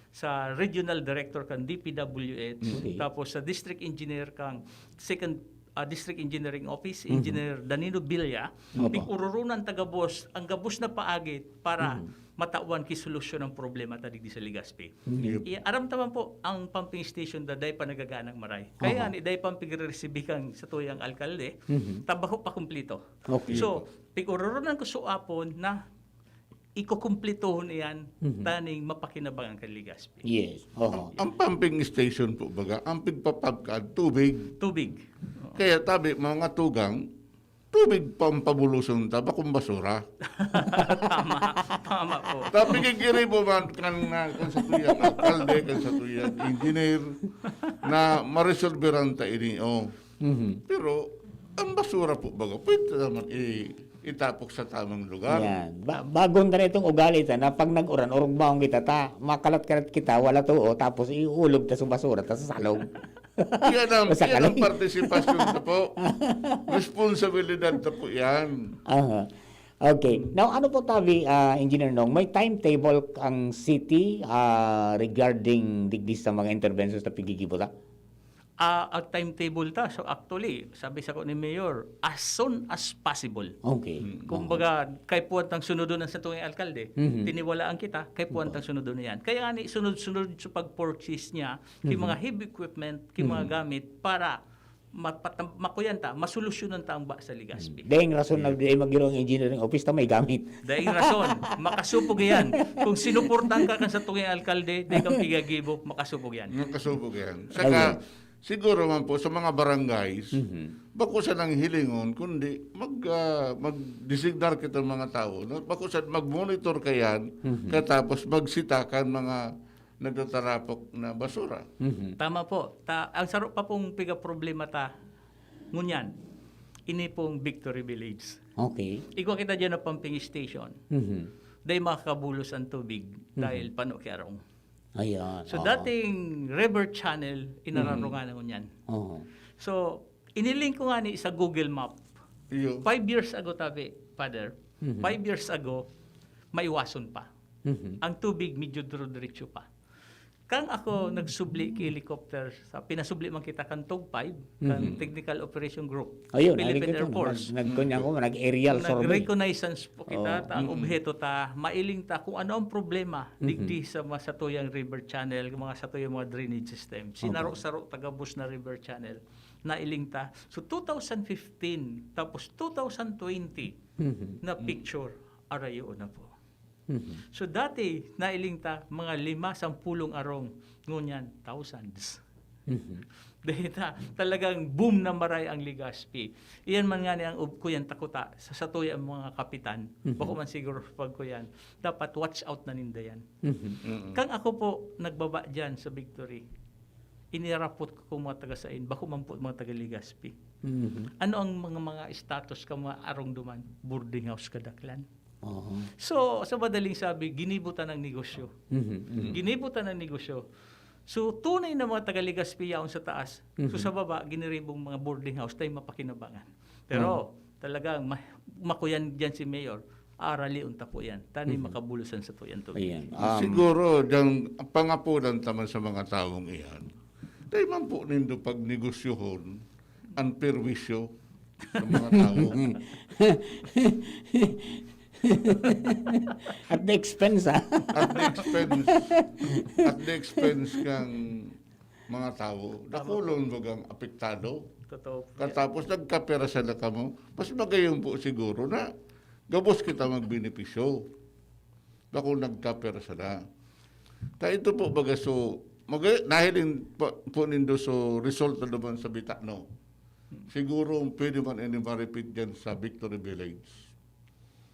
sa regional director kan D P W H, Okay. tapos sa district engineer kang second ah, district engineering office, Mhm. Engineer Danilo Villa, Opo. pig-ururunan ta gabos ang gabos na paagi para Mhm. matawan ki solusyon ang problema ta digdi sa Legazpi. Mhm. Yep. I- aram ta man po, ang pumping station da dai pa nagaganang maray. Kaya Aha. ni dai pa ang pigre-resibi kan satuyang alkalde, Mhm. tabaho pa kumplito. Okay. So, pig-ururunan ko suapon na ikukumplitohon iyan Mhm. taning mapakinabangan kan Legazpi. Yes. Oho. Ang pumping station po baga, ang pigpapabkad, tubig. Tubig. Kaya tabi, mga tugang, tubig pa ang pabuloson ta, bakong basura. Tama. Tama po. Tapi kikiri po man kan, na, kan sa tuyang alkalde, kan sa tuyang engineer, na maresolberan ta ini, oh. Mhm. Pero, ang basura po baga, pwede naman i- itapok sa tamang lugar. Yan. Ba- bagon na itong ugali ta na pag nag-uran, orog baon kita ta, makalat-kalat kita, wala tuo, tapos iulog ta sa basura, ta sa salog. Yan ang, Sa yan ang kalay. partisipasyon na po. Responsibilidad na po yan. Aha. Okay. Now, ano po tabi, ah, Engineer Nong, may timetable ang city ah, regarding digdi sa mga interventions na pigigibo ta? Ah, ang timetable ta, so actually, sabi sa ko ni Mayor, as soon as possible. Okay. Mm. Kumbaga, kay puwan tang sunodon ang satuyang alkalde, Mhm. tiniwalaan kita, kay puwan tang sunodon niyan. Kaya nga ni, sunod-sunod sa pag-purchase niya, ki Mhm. mga heavy equipment, ki mga Mhm. gamit, para mapatam- makuyan ta, masolusyonan ta ang ba sa Legazpi. Daing rason na di magiro ang engineering office ta may gamit. Daing rason, makasupog yan. Kung sinuportahan ka kan satuyang alkalde, di kang pigagibo, makasupog yan. Makasupog yan. Saka, Ayun. siguro man po sa mga barangays, Mhm. bako sa nang hilingon, kundi mag, ah, mag-designar kita mga tao. No? Bako sa mag-monitor ka yan, Mhm. katapos magsitakan mga nagtatarapok na basura. Mhm. Tama po. Ta, ang saro pa pong piga problema ta, ngunyan, ini pong Victory Village. Okay. Igwa kita dyan na pumping station. Mhm. Dahil makakabulos ang tubig dahil pano ki arong. Ayan. So, Oo. dating river channel, inararungan na ngunyan. Oo. So, iniling ko nga ni sa Google Map. Iyo. Five years ago, tabi, Father, Mhm. five years ago, maiwason pa. Mhm. Ang tubig medyo duro-diretso pa. Kang ako nagsubli ki helicopter, sa pinasubli man kita kan TOG five, kan Mhm. Technical Operation Group, Ayun, Philippine nagkikita Air mo, Force. nag-, nagkunyang ko, nag-aerial survey. Nag-reconnaissance po kita, Oo. ta, ang Mm-mm. obheto ta, mailing ta kung ano ang problema, Mhm. digdi sa mga satuyang river channel, mga satuyang mga drainage system. Sinaro-saro ta gabos na river channel, nailing ta. So, two thousand fifteen, tapos two thousand twenty, Mhm. na picture, arayo na po. Mhm. So, dati, nailing ta, mga lima, sampulong arong, ngunyan, thousands. Mhm. Dahil ta, talagang boom na maray ang Legazpi. Iyan man nga ni ang ub-, kuyan takuta, sa satuya ang mga kapitan, Mhm. bako man siguro pag kuyan, dapat watch out na ninda yan. Mhm. Mm-mm. Kang ako po, nagbaba dyan sa Victory, inirapot ko kung mga taga-Sain, bako man po mga taga-Legazpi. Mhm. Ano ang mga, mga status ka mga arong duman? Boarding house kadaklan. Oo. So, sa madaling sabi, ginibutan ng negosyo. Mhm. Mhm. Ginibutan ng negosyo. So, tunay na mga taga-Legazpi yaon sa taas. So, Mhm. sa baba, giniribong mga boarding house tayo mapakinabangan. Pero, talagang ma- makuyan dyan si Mayor, aralion ta po yan. Tani Mhm. makabulusan sa tuyan tubig. Ayan. Um, Siguro, dyan, pangapunan taman sa mga taong iyan. Dahil man po nindo pagnegosyohon ang perwisyo sa mga tao. At the expense, ah. At the expense, at the expense kang mga tao, dakulon bagang apektado. Totoo po. Katapos nagkapera sana kamo, mas magayon po siguro na gabos kita magbenepisyo. Bako nagkapera sana. Ta ito po baga so, mag- nahiling po, po nindo so result na naman sa Bitano. Siguro pwede man ini ma-repeat dyan sa Victory Village.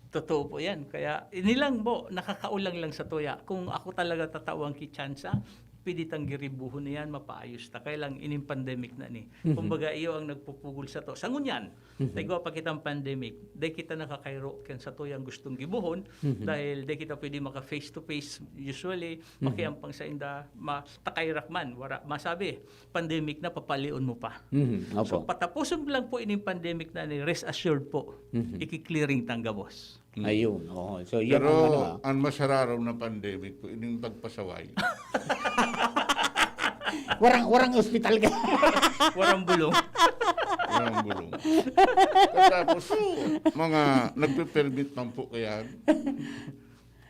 Totoo po yan. Kaya ini lang po, nakakaulang lang sa tuya. Kung ako talaga tatawan ki tsansa, pwede tang giribuhon na yan, mapaayos ta. Kaya lang, ining pandemic na ni. Kumbaga, iyo ang nagpupugol sa to. Sa ngunyan, naigwa pa kitang pandemic, dai kita nakakairo kan sa tuyang gustong gibuhon, dahil dai kita pwede maka face to face, usually, makiampang sa inda, ma-, takay rakman, wara, masabi, pandemic na, papalion mo pa. Mhm, So, opo. patapuson lang po ining pandemic na ni, rest assured po, Mhm. iki-clearing tang gabos. Ayun, oo. So, yan Pero ang ano, ah. Ang masararom na pandemic po, ining pagpasaway. Warang, warang ospital ka. Warang bulong. Walang bulong. Tapos, so, mga nagpe-permit man po kaya.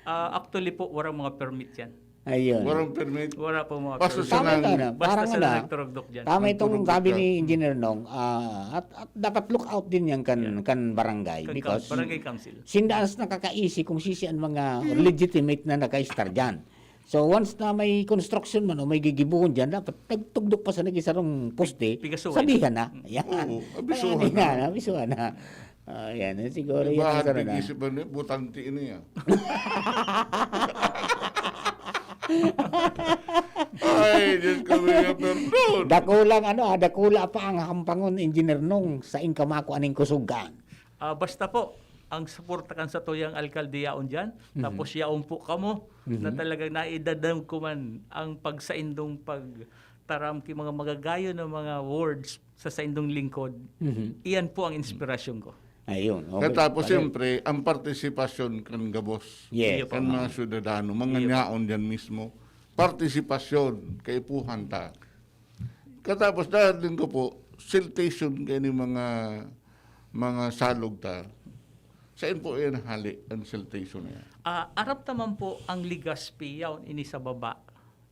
Ah, actually po, warang mga permit yan. Ayun. Walang permit. Wara po mga Basta permit. sa Tama nang- ito na. Basta Parang sa ano, nagturugdok dyan. Tama itong Nagturugdok sabi ka. ni Engineer Nong, ah, at, at dapat look out din yan kan, Yeah. kan barangay. Kan Because barangay council. Sinda as nakakaisi kung sisi ang mga legitimate na nakaistar dyan. So once na may construction man o may gigibuhon dyan, dapat nagtugdok pa sa nag-isarong poste, Pigasuhan. Sabihan na. Yan. Oo, abisuhan Ayan, na. yan, abisuhan na. Ah, yan, siguro yan Diba, ang sarap na. tig-isip ba niya, butante ini ah. Ay, Diyos ko, Maria, perdon. Dakulang ano, ah, dakula pa ang hampangon, Engineer Nong, sa ingkamako aning kusugan. Ah, basta po, ang suporta kan sa tuyang alkalde yaon dyan, tapos yaon po kamo, na talagang naidadam ko man ang pagsaindong pagtaram ki mga magagayon na mga words sa saindong lingkod, iyan po ang inspirasyon ko. Ayun. Okay. Katapos, Pare- siyempre, ang partisipasyon kan gabos. Yes. Iyo po. Kan mga syudadano, mga yaon dyan mismo. Partisipasyon, kaipuhan ta. Katapos, dahil din ko po, siltation kayo ni mga, mga salog ta. Saan po yan hali, ang siltation na yan? Ah, aram ta man po ang Legazpi, yaon ini sa baba.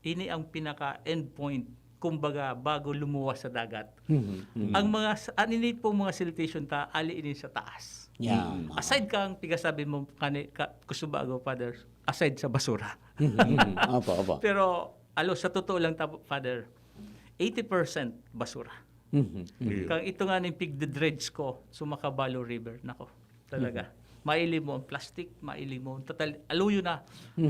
Ini ang pinaka-end point, kumbaga, bago lumuwas sa dagat. Mhm, mhm. Ang mga, s- an ini pong mga siltation ta, ali ini sa taas. Yan. Aside kang pigasabi mo, kani, ka, kusubago, Father, aside sa basura. Mhm, mhm. Opo, opo. Pero, alo, sa totoo lang, ta, Father, eighty percent basura. Mhm, mhm. Iyo. Kang ito nga ning pigdedredge ko, sa Macabalo River, nako, talaga. Maili mo ang plastic, maili mo. Total, aluyo na.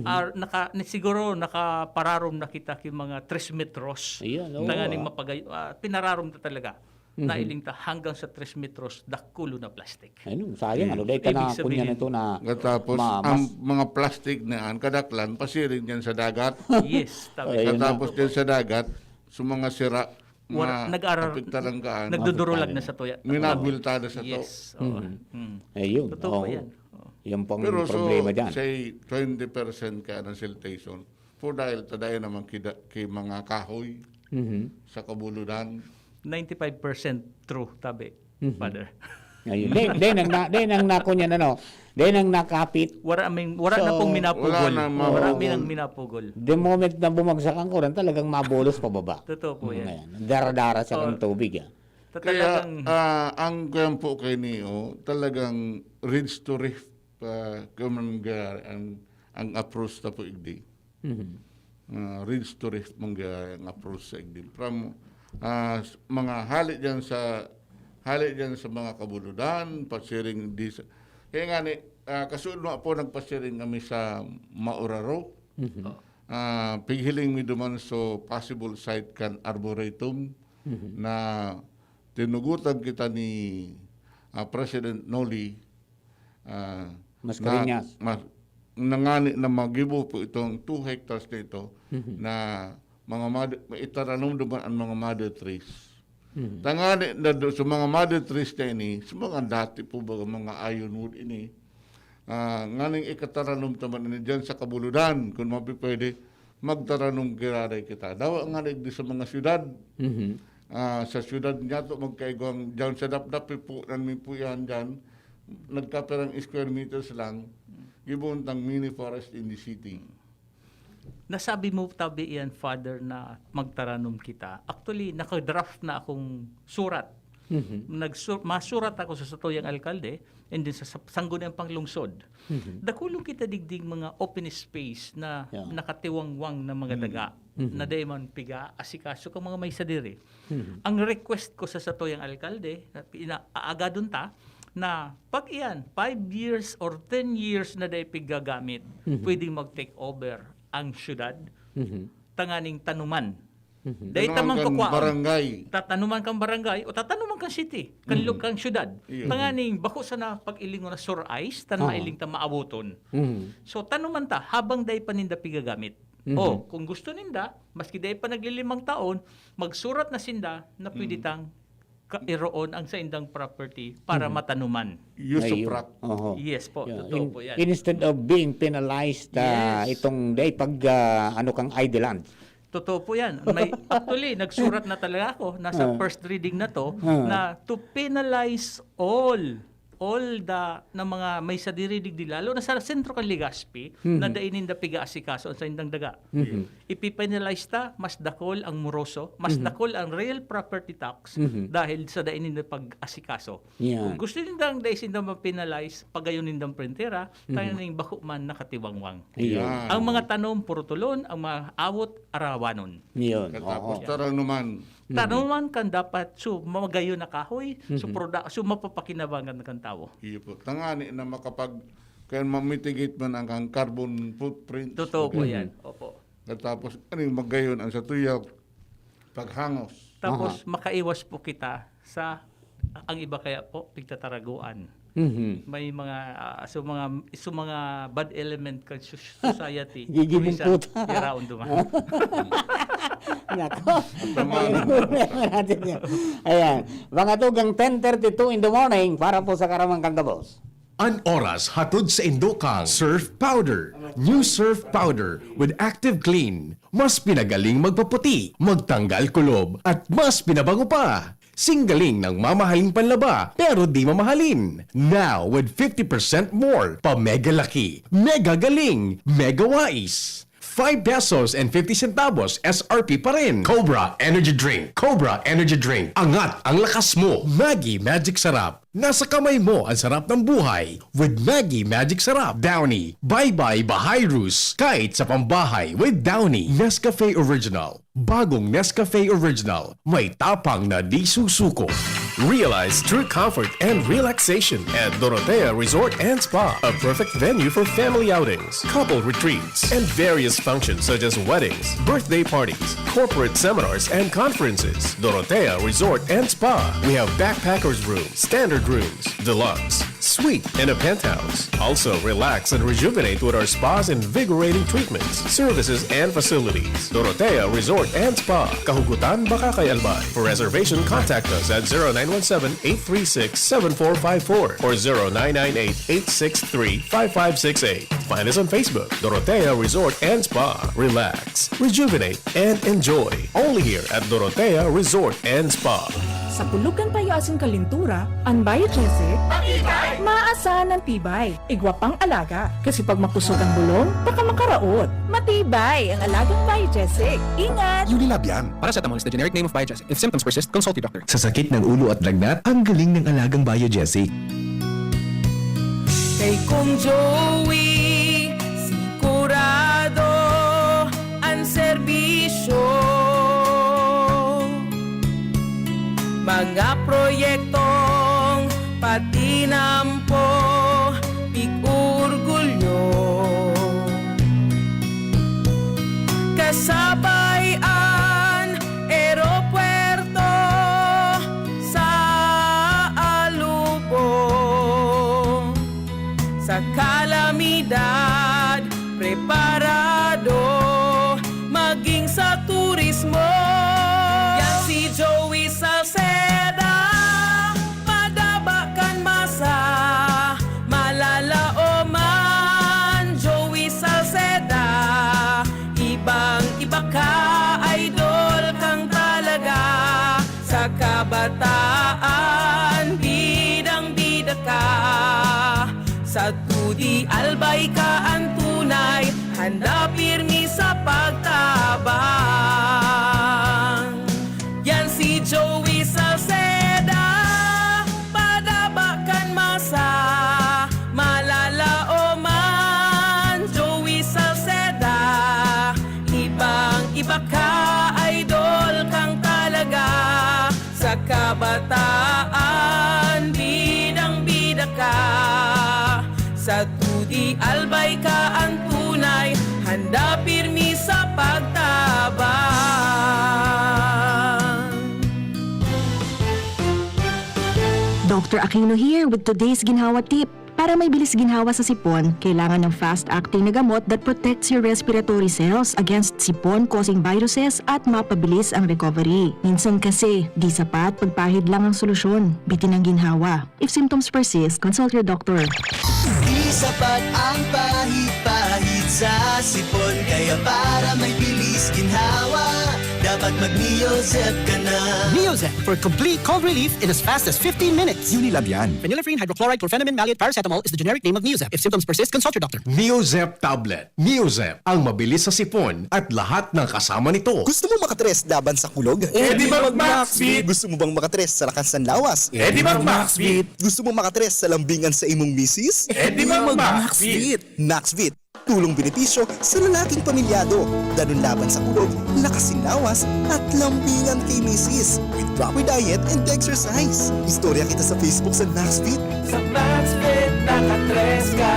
Ah, naka, ni, siguro nakapararom na kita ki mga tres metros. Ayan, oo. Tanganing mapagay-, ah, pinarorom ta talaga. Nailing ta hanggang sa tres metros, dakulo na plastic. Ano, sayang, Mm. ano, dahil ka Ibig na, sabihin, kunya na ito na Katapos, ma-, ang mas- mga plastic na yan, kadaklan, pasiring yan sa dagat. Yes, tabi. Ayun na. Katapos din sa dagat, sa mga sira, Wala, ma-, nag-arar-, apektaran kaan. nagdudurulag na sa tuya. Minabultada sa to. Yes. Oo. Mhm. Mm. Ayun. Totoo po Oo. Yan. Oo. Yan po ang Pero so, problema dyan. say twenty percent ka ng siltation. For dahil tadayo naman kida, kay mga kahoy Mhm. sa kabuludan. Ninety-five percent true, tabi, Mhm. Father. Ayun. Di, di nang na, di nang nako niya na, no? Di nang nakapit. Wala aming, wala na So, pong minapugol. wala na Wala mapugol. minang minapugol. The moment na bumagsak ang kuran, talagang mabulos pababa. Totoo po yan. Ngayon, dara-dara sa Oh. kang tubig, ah. Ta-, Kaya, talagang, ah, ang kuyan po kay Neo, talagang ridge to rift, ah, kuman ga-, ang, ang approach na po igdi. Mhm. Ah, ridge to rift man ga-, ang approach sa igdi. From, ah, s-, mga hali dyan sa, hali dyan sa mga kabuludan, pasiring di sa, kaya nga ni, ah, kasuod mo po, nagpasiring kami sa Mauraro. Mhm. Ah, pighiling mi duman so possible site kan Arboretum Mhm. na tinugutan kita ni, ah, President Noli, ah, Mascarenhas. na, mas, nangani na magibo po itong two hectares na ito Mhm. na mga mother, itaranom duman ang mga mother trees. Mhm. Tangani na do, sa mga mother trees na ini, sa mga dati po ba mga ironwood ini, ah, nganing ikataranom ta man ini dyan sa kabuludan, kung mapipwede, magtaranom giraray kita. Dawa nga di sa mga syudad, Mhm. ah, sa syudad niya to, magkaigwang dyan sa dapdap, po, nan mi po yan dyan, nagkapirang square meters lang, gibuntang mini forest in the city. Nasabi mo tabi iyan, Father, na magtaranom kita. Actually, nakadraft na akong surat. Mhm. Nagsu-, masurat ako sa satuyang alkalde and then sa, sa sangguniang panglungsod. Mhm. Dakulong kita digding mga open space na Yeah. nakatiwangwang na mga daga Mhm. na dai man piga asikaso kang mga may sadiri. Mhm. Ang request ko sa satuyang alkalde, na pina-, aagadon ta, na pag iyan, five years or ten years na dai piggagamit, Mhm. pwedeng mag-take over ang syudad Mhm. tanganing tanuman. Mhm. Dai ta Tanuman kan magkukwaon. barangay. Tatanuman kan barangay o tatanuman kan city, kan lu-, Mhm. kan syudad. Iyo. Tanganing bako sana pag-ilingon na sur-ice, tan Oo. mailing ta maaboton. Mhm. So, tanuman ta habang dai pa ninda pigagamit. Mhm. O, kung gusto ninda, maski dai pa naglilimang taon, magsurat na sinda na pwede Mhm. tang ka-, iroon ang saindang property para Mhm. matanuman. Ayun. Usufruct. Oho. Yes po, Yeah. totoo In-, po yan. instead of being penalized, ah, Yes. itong dai pag, ah, ano kang idle land. Totoo po yan. May, actually, nagsurat na talaga ako, nasa Ah. first reading na to, Ah. na to penalize all, all the, na mga may sadiri digdi, lalo na sa sentro kan Legazpi, Mhm. na dai ninda piga-asikaso ang saindang daga. Mhm. Ipipenalize ta, mas dakol ang moroso, mas Mhm. dakol ang real property tax Mhm. dahil sa dai ninda pag-asikaso. Yeah. Kung gusto nindang dai sinda ma-penalize, pagayon nindang prentera, Mhm. tanganing bako man nakatiwangwang. Ayun. Yan. Ang mga tanom, purutulon, ang mga awot, arawanon. Yun, Katapos oo. tarang naman. Mhm. Tanuman kan dapat, so, magayon na kahoy, so, Mhm. proda-, so, mapapakinabangan kan tawo. Iyo po. Tangani na makapag-, kaya ma-mitigate man ang, ang carbon footprint. Totoo po Mhm. yan. Opo. Katapos, ano yung magayon ang sa tuyok? Paghangos. Tapos, Aha. makaiwas po kita sa, ang iba kaya po, pigtataraguan. Mhm. May mga, ah, so mga, so mga bad element kan sus-, society, Gigimong minsan, puta. yaraon duman. Nako. Tama. Natin yan. Ayan. Mga tugang ten thirty-two in the morning para po sa karamang kang gabos. An oras hatod sa indo kang Surf Powder. New Surf Powder with Active Clean. Mas pinagaling magpaputi, magtanggal kulob, at mas pinabango pa. Singgaling ng mamahaling panlaba, pero di mamahalin. Now with fifty percent more, pa mega laki, mega galing, mega wais. Five pesos and fifty centavos S R P pa rin. Cobra Energy Drink. Cobra Energy Drink. Angat ang lakas mo. Maggi Magic Sarap. Nasa kamay mo ang sarap ng buhay with Maggi Magic Sarap. Downy. Bye Bye Bahayrus. Kahit sa pambahay with Downy. Nescafe Original. Bagong Nescafe Original. May tapang na di susuko. Realize true comfort and relaxation at Dorotea Resort and Spa, a perfect venue for family outings, couple retreats, and various functions such as weddings, birthday parties, corporate seminars, and conferences. Dorotea Resort and Spa. We have backpackers room, standard rooms, deluxe, suite, and a penthouse. Also, relax and rejuvenate with our spa's invigorating treatments, services, and facilities. Dorotea Resort and Spa, Kahugutan, Bacacay, Albay. For reservation, contact us at zero nine one seven, eight three six, seven four five four or zero nine nine eight, eight six three, five five six eight. Find us on Facebook, Dorotea Resort and Spa. Relax, rejuvenate, and enjoy. Only here at Dorotea Resort and Spa. Sa pulog kan payo asin kalintura, an Biogesic, maasahan an tibay. Igwa pang alaga, kasi pag makusog ang bulong, baka makaraot. Matibay ang alagang Biogesic. Ingat! Unilab yan. Paracetamol is the generic name of Biogesic. If symptoms persist, consult your doctor. Sa sakit ng ulo at lagnat, ang galing ng alagang Biogesic. Kay Kong Joey, sigurado an serbisyo. Mga proyektong patinampo, pig-orgulyo. Kasabay an eropuerto sa Alubo. Sa kalamidad, preparado maging sa turismo. Yan si Joey Salceda, madaba kan masa, malalaoman. Joey Salceda, ibang-iba ka, idol kang talaga. Sa kabataan, bidang-bida ka. Sa T U D I Albay ka an tunay, handa pirmi sa pagtabang. Yan si Joey Salceda, padaba kan masa, malalaoman. Joey Salceda, ibang-iba ka, idol kang talaga. Sa kabataan, bidang-bida Albay ka an tunay, handa pirmi sa pagtabang. Doctor Aquino here with today's ginhawa tip. Para may bilis ginhawa sa sipon, kailangan ng fast-acting na gamot that protects your respiratory cells against sipon-causing viruses at mapabilis ang recovery. Minsan kasi, di sapat pagpahid lang ang solusyon. Bitin ang ginhawa. If symptoms persist, consult your doctor. Di sapat ang pahid-pahid sa sipon, kaya para may bilis ginhawa, dapat mag-Neozep ka na. Neozep for complete cold relief in as fast as fifteen minutes. Unilab yan. Phenylephrine hydrochloride chlorphenamine maleate paracetamol is the generic name of Neozep. If symptoms persist, consult your doctor. Neozep tablet. Neozep, ang mabilis sa sipon at lahat ng kasama nito. Gusto mo makatres laban sa kulog? Eh di mag-Maxvit! Gusto mo bang makatres sa lakas ng lawas? Eh di mag-Maxvit! Gusto mo makatres sa lambingan sa imong misis? Eh di mag-Maxvit! Maxvit, tulong benepisyo sa lalaking pamilyado. Danun laban sa kulog, lakas sin lawas, at lambingan kay misis. With proper diet and exercise. Istorya kita sa Facebook sa Maxvit. Sa Maxvit, nakatres ka.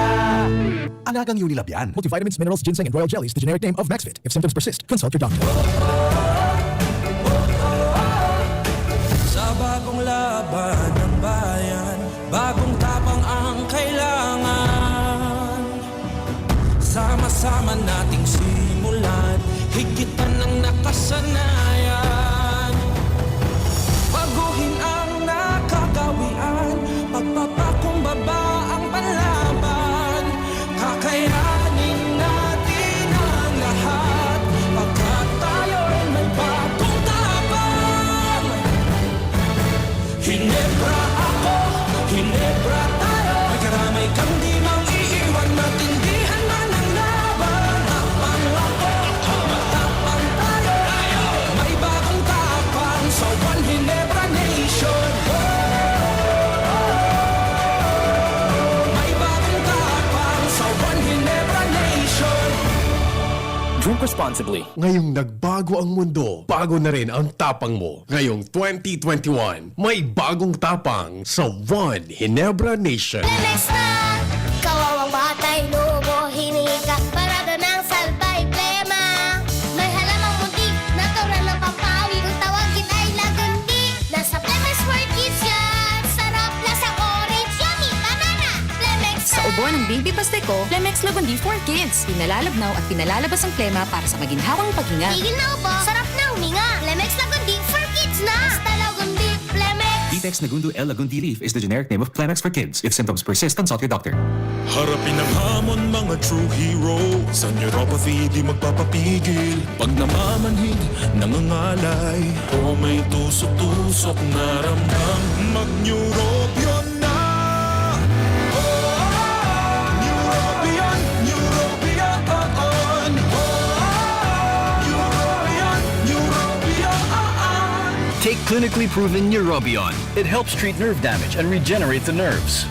Alagang Unilab yan. Multivitamins, minerals, ginseng, and royal jelly is the generic name of Maxvit. If symptoms persist, consult your doctor. Sa bagong laban ng bayan, bagong tapang ang kailangan. Sama-sama nating simulan, higit pa ng nakasanayan. Baguhin ang nakagawian, pagpapakumbaba ang panlaban. Kakayanin natin ang lahat, pagkat tayo'y may bagong tapang. Hinebra ako, Hinebra tayo. May karamay kang di mang iiwan, matindihan man ang laban. Tapang ako, matapang tayo. May bagong tapang sa One Hinebra Nation. May bagong tapang sa One Hinebra Nation. Drink responsibly. Ngayong nagbago ang mundo, bago na rin ang tapang mo. Ngayong twenty twenty-one, may bagong tapang sa One Hinebra Nation. Lemex na! Kawawang batay, lobo, hiningi ka, parada ng salbay, plema. May halamang muntik, natural na pampawi, kung tawagin ay lagundi. Nasa Plemex for Kids yan! Sarap, lasang orange, yummy, banana! Plemex Sa ubo ng Baby Pasteco, Plemex Lagundi for Kids. Pinalalabnaw at pinalalabas ang plema para sa maginhawang paghinga. Tigil na ubo, sarap na huminga. Plemex Lagundi for Kids na. Basta Lagundi, Plemex. Vitex Nagundo L Lagundi Leaf is the generic name of Plemex for Kids. If symptoms persist, consult your doctor. Harapin ang hamon, mga true hero. Sa neuropathy, di magpapapigil. Pag namamanhid, nangangalay, o may tusok-tusok na ramdam, mag-Neurobion na! Neurobion, Neurobion, oo. Neurobion, Neurobion, oo. Take clinically proven Neurobion. It helps treat nerve damage and regenerate the nerves.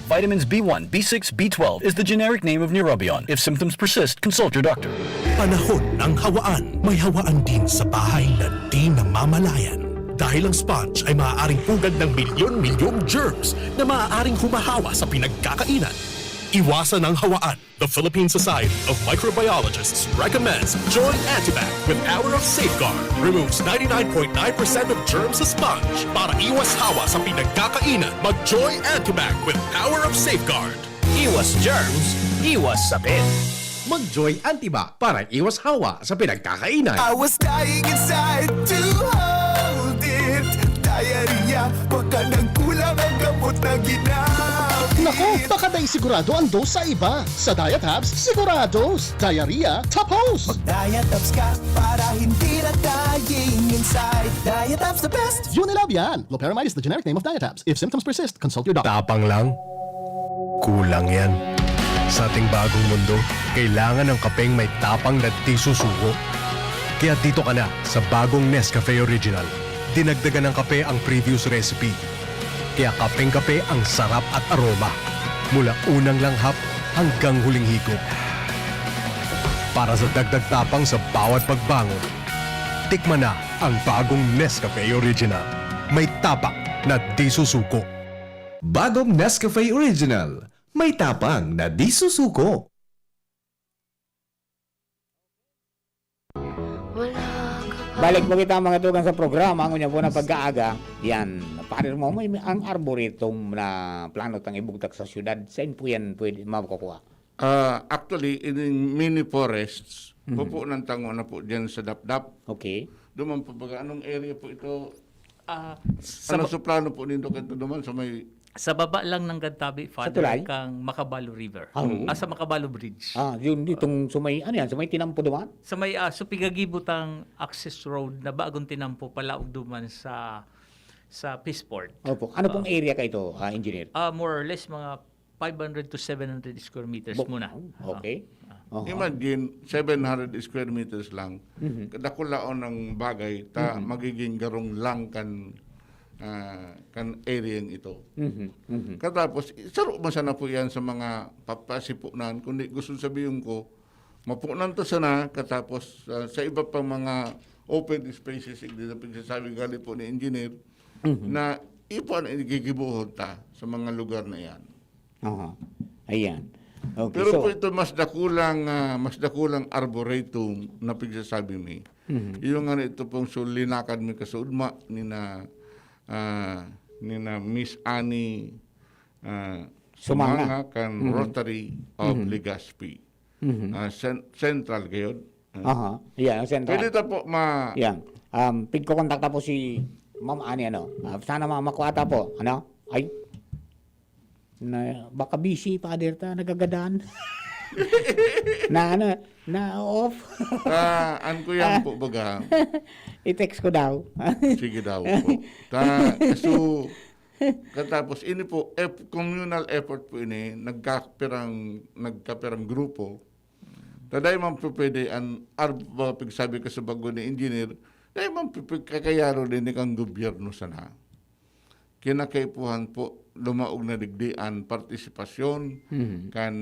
Vitamins B one, B six, B twelve is the generic name of Neurobion. If symptoms persist, consult your doctor. Panahon ng hawaan. May hawaan din sa bahay na di namamalayan. Dahil ang sponge ay maaaring pugad ng milyon-milyong germs na maaaring humahawa sa pinagkakainan. Iwasan ang hawaan. The Philippine Society of Microbiologists recommends Joy Antibac with Power of Safeguard. Removes ninety-nine point nine percent of germs sa sponge. Para iwas hawa sa pinagkakainan, mag-Joy Antibac with Power of Safeguard. Iwas germs, iwas sakit. Mag-Joy Antibac para iwas hawa sa pinagkakainan. I was dying inside to hold it. Diarrhea, baka nagkulang ang gamot na ginamit. Naku, baka dai sigurado ang dose sa iba. Sa Diatabs, sigurados. Diarrhea, tapos! Mag-Diatabs ka para hindi na dying inside. Diatabs the best! Unilab yan! Loperamide is the generic name of Diatabs. If symptoms persist, consult your doctor. Tapang lang? Kulang yan. Sa ating bagong mundo, kailangan ng kapeng may tapang na di susuko. Kaya dito ka na sa bagong Nescafe Original. Dinagdagan ng kape ang previous recipe. Kaya kapeng-kape ang sarap at aroma. Mula unang langhap hanggang huling higop. Para sa dagdag tapang sa bawat pagbangon, tikman na ang bagong Nescafe Original. May tapang na di susuko. Bagong Nescafe Original. May tapang na di susuko. Balik po kita, mga tugang, sa programa. Ngunyan po na pagkaaga. Yan. Padre mo, may, may- ang arboretum na plano tang ibugtak sa syudad. Saan po yan pwede makukuha? Ah, actually, in mini forests, Mhm. pupunan tango na po dyan sa Dapdap. Okay. Duman po baga, anong area po ito? Ah, sa, Ano ba- sa plano po nindo kanto duman sa may sa baba lang ng Gantabi, Father, Tulay? Kang Makabalu River. Ah, oo. Ah, sa Makabalu Bridge. Ah, yun ditong sumay, ano yan, sumay tinampo duman? Sa may ah, sa pigagibutang access road na bagong tinampo palaog duman sa sa Peaceport. Opo. Ano pong area ka ito, ah, engineer? Ah, more or less mga five hundred to seven hundred square meters Bo- muna. Oh, okay. Oho. Imagine, seven hundred square meters lang. Mhm. Kadakulaon ng bagay, ta magiging garong lang kan ah, kan area ito. Mhm, mhm. Katapos, saro man sana po yan sa mga papasipunan, kundi gusto sabihin ko, mapunan to sana, katapos ah, sa iba pang mga open spaces, hindi na pagsasabi gali po ni engineer, Mhm. na ipo ang igigibuhon ta sa mga lugar na yan. Aha. Ayan. Okay, Pero so, po ito mas dakulang ah, mas dakulang arboretum na pigsasabi mi. Mhm. Iyo nga na ito pong sulinakad mi kasudma ni na ah, ni na Miss Annie ah, Sumanga. Sumanga kan Mhm. Rotary of Mhm. Legazpi. Mhm. Ah, cen- central gayod. Ah. Aha. Yeah, ang central. Pwede ta po ma Yan. Um, pigkokontak ta po si Ma'am Annie, ano? Ah, sana ma makuha ta po, ano? Ay. Na, baka busy, Father, ta, nagagadan. Na, ano, na off. Ah, an ko yan po baga. I-text ko daw. Sige daw po. Ta, so, katapos, ini po, eff- communal effort po ini, nagkapirang, nagkapirang grupo. Ta dai man po pwede, an, ar, mga pigsabi ka sa bago ni engineer, dai man po pwede kakayaro din ni kang gobyerno sana. Kinakaipuhan po, lumaog na digdi an partisipasyon Mhm. kan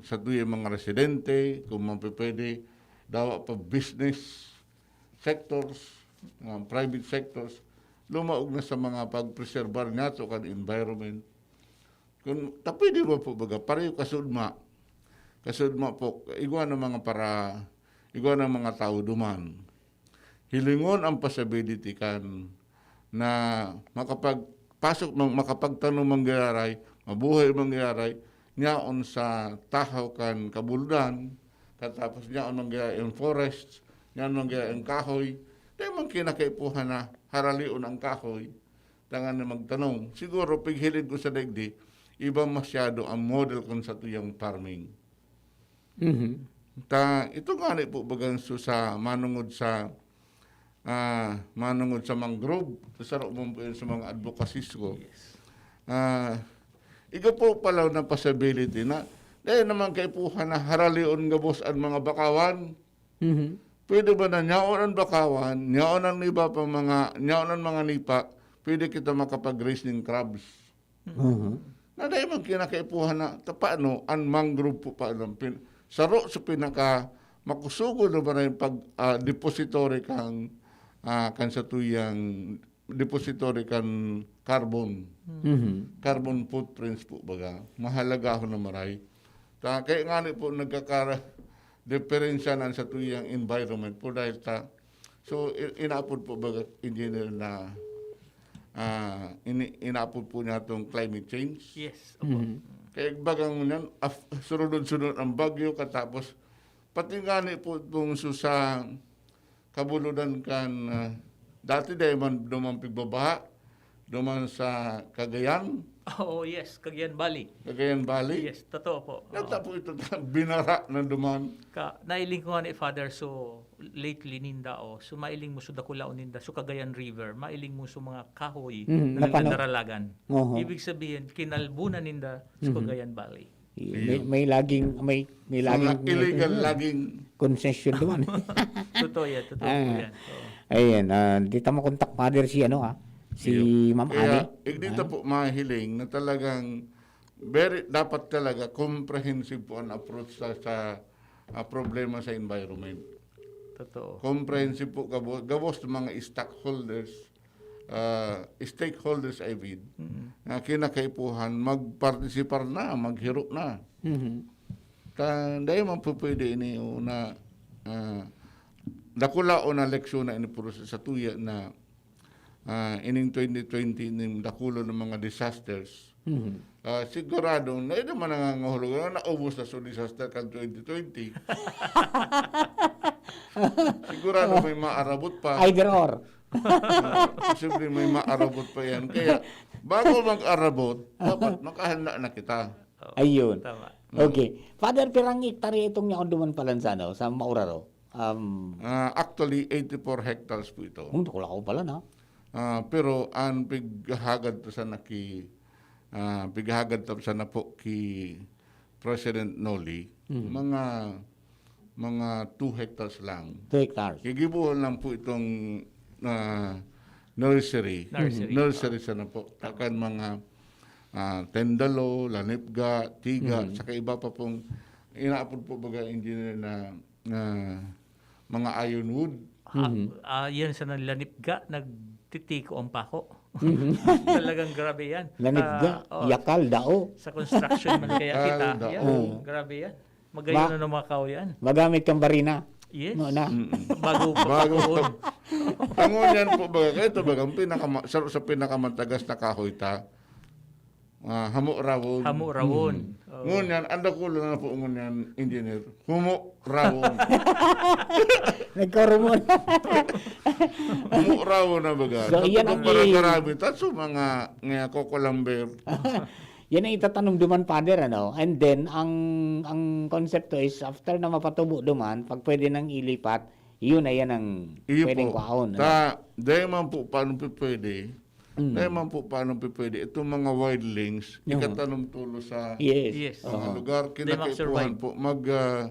sa tuyang mga residente, kung man po pwede, dawa pa business sectors, ah, private sectors, lumaog na sa mga pagpreserbar nato kan environment. Kung ta pwede ba po baga, pareho kasudma, kasudma po, igwa ng mga para, igwa ng mga tao duman. Hilingon ang possibility kan na makapagpasok, mang- makapagtanom manggayaray, mabuhay manggayaray, nyaon sa tahaw kan kabuludan, katapos nyaon manggayaray ang forest, nyaon manggayaray ang kahoy. Dahil man kinakaipuhan na haralion ang kahoy, tangan na magtanom. Siguro, pighiling ko sa daigdi, iba masyado ang model kung sa tuyang farming. Mhm. Ta, ito nga ni po bagang su sa manungod sa ah, manungod sa mangrove, sa saro mo po yun sa mga advocacies ko. Ah, iga po pala na possibility na, dahil naman kaipuhan na haralion gabos ang mga bakawan. Mhm. Pwede ba na nyaon ang bakawan, nyaon ang iba pa mga, nyaon ang mga nipa, pwede kita makapag-raise ng crabs. Mhm. Na dahil man kinakaipuhan na, ta paano ang mangrove po paano? Pin, saro sa pinaka makusugo na ba na yung pag ah, depository kang ah, kan sa tuyang depository kan carbon. Mhm. Carbon footprints po baga. Mahalagahon na maray. Ta, kaya nga ni po nagkakara diferensya na sa tuyang environment po dahil ta so i- inaapod po baga engineer na ah ini inaapod po niya tong climate change. Yes, opo. Mhm. Kaya bagang niyan, af- sunod-sunod ang bagyo katapos pati nga ni po itong su- sa kabuludan kan ah, dati dahil man duman pigbabaha, duman sa Cagayan, Oh, yes, Cagayan Valley. Cagayan Valley. Yes, totoo po. Oo. Nata po ito binara na duman. Ka, nailing ko nga ni Father, so lately ninda, oh, so mailing mo sa dakulaon ninda, so Cagayan River, mailing mo sa mga kahoy Mhm, na napano- nadaralagan. Oho. Ibig sabihin, kinalbunan ninda sa Mhm. Cagayan Valley. May, may laging, may, may So, laging mga illegal logging. concession duman. Totoo yan, totoo po Ah. yan. Oo. Ayan, ah, di ta makontak, Father, si ano, ah, si Ma'am Annie. Kaya, igdi ta po mahiling na talagang very, dapat talaga comprehensive po ang approach sa, sa ah, problema sa environment. Totoo. Comprehensive po gabos, gabos ng mga stockholders ah, stakeholders, I mean, Mm. na kinakaipuhan, magpartisipar na, maghiro na. Mhm. Ta, dai man po pwede ini una, ah, dakula o na leksyon na ini puro sa, sa tuya na, ah, ining twenty twenty, ining dakula ng mga disasters. Mhm. Ah, sigurado, na ito man nangangahulugan na naubos na sa disaster kan twenty twenty. Sigurado may maarabot pa. Either or. Ah, posible may maarabot pa yan. Kaya, bago mag-arabot, dapat makahanda na kita. Oo. Ayun. Tama. Okay. Father, pirang hektarya itong niya duman palan sa, ano, sa Mauraro? Um, Ah, actually, eighty-four hectares po ito. Kung dakula ko pala na. Ah, pero ang pighahagad ta sana ki, ah, pighahagad ta sana po ki President Noli, Mm. mga, mga two hectares lang. Two hectares. Gigibuhon lang po itong, ah, nursery. Nursery. Nursery sana po. Takan mga, ah, tendalo, lanipga, tiga, Mhm. saka iba pa pong inaapod po baga engineer na, na mga ironwood. Ah, Mhm. ah, yan sa nanlanipga, nagtitiko ang pako. Mhm. Talagang grabe yan. Lanipga, Ah, oh, yakal, dao. Sa construction man kaya Yakal, kita. dao. Yan, grabe yan. Magayon Ma- na ng mga kahoy yan. Magamit kang barina. Yes. No, na. Mm-mm. Bago Bago pagkatuon. Tangon yan po baga. Ito baga, ang pinakama, sa, sa pinakamatagas na kahoy ta, ah, hamo rawon. Hamo rawon. Mm. Oo. Ngunyan, ang dakula na po ngunyan, engineer. Humo rawon. Nagkarumon. Humo rawon na baga. So, Sa iyan tulong ang para i- karami, ta, so mga, nga, kokolamber. Yan ang itatanom duman, Father, ano? And then, ang ang konsepto is, after na mapatubo duman, pag pwede nang ilipat, yun na yan ang Iyo pwedeng po. kwaon. Ano? Ta, dahil man po paano po pwede, Mm. dahil man po paano po pwede, itong mga wildlings, Yung- ikatanom tulo sa Yes. Yes. mga Oo. lugar, They mag-survive. kinakaipuhan po, mag, ah,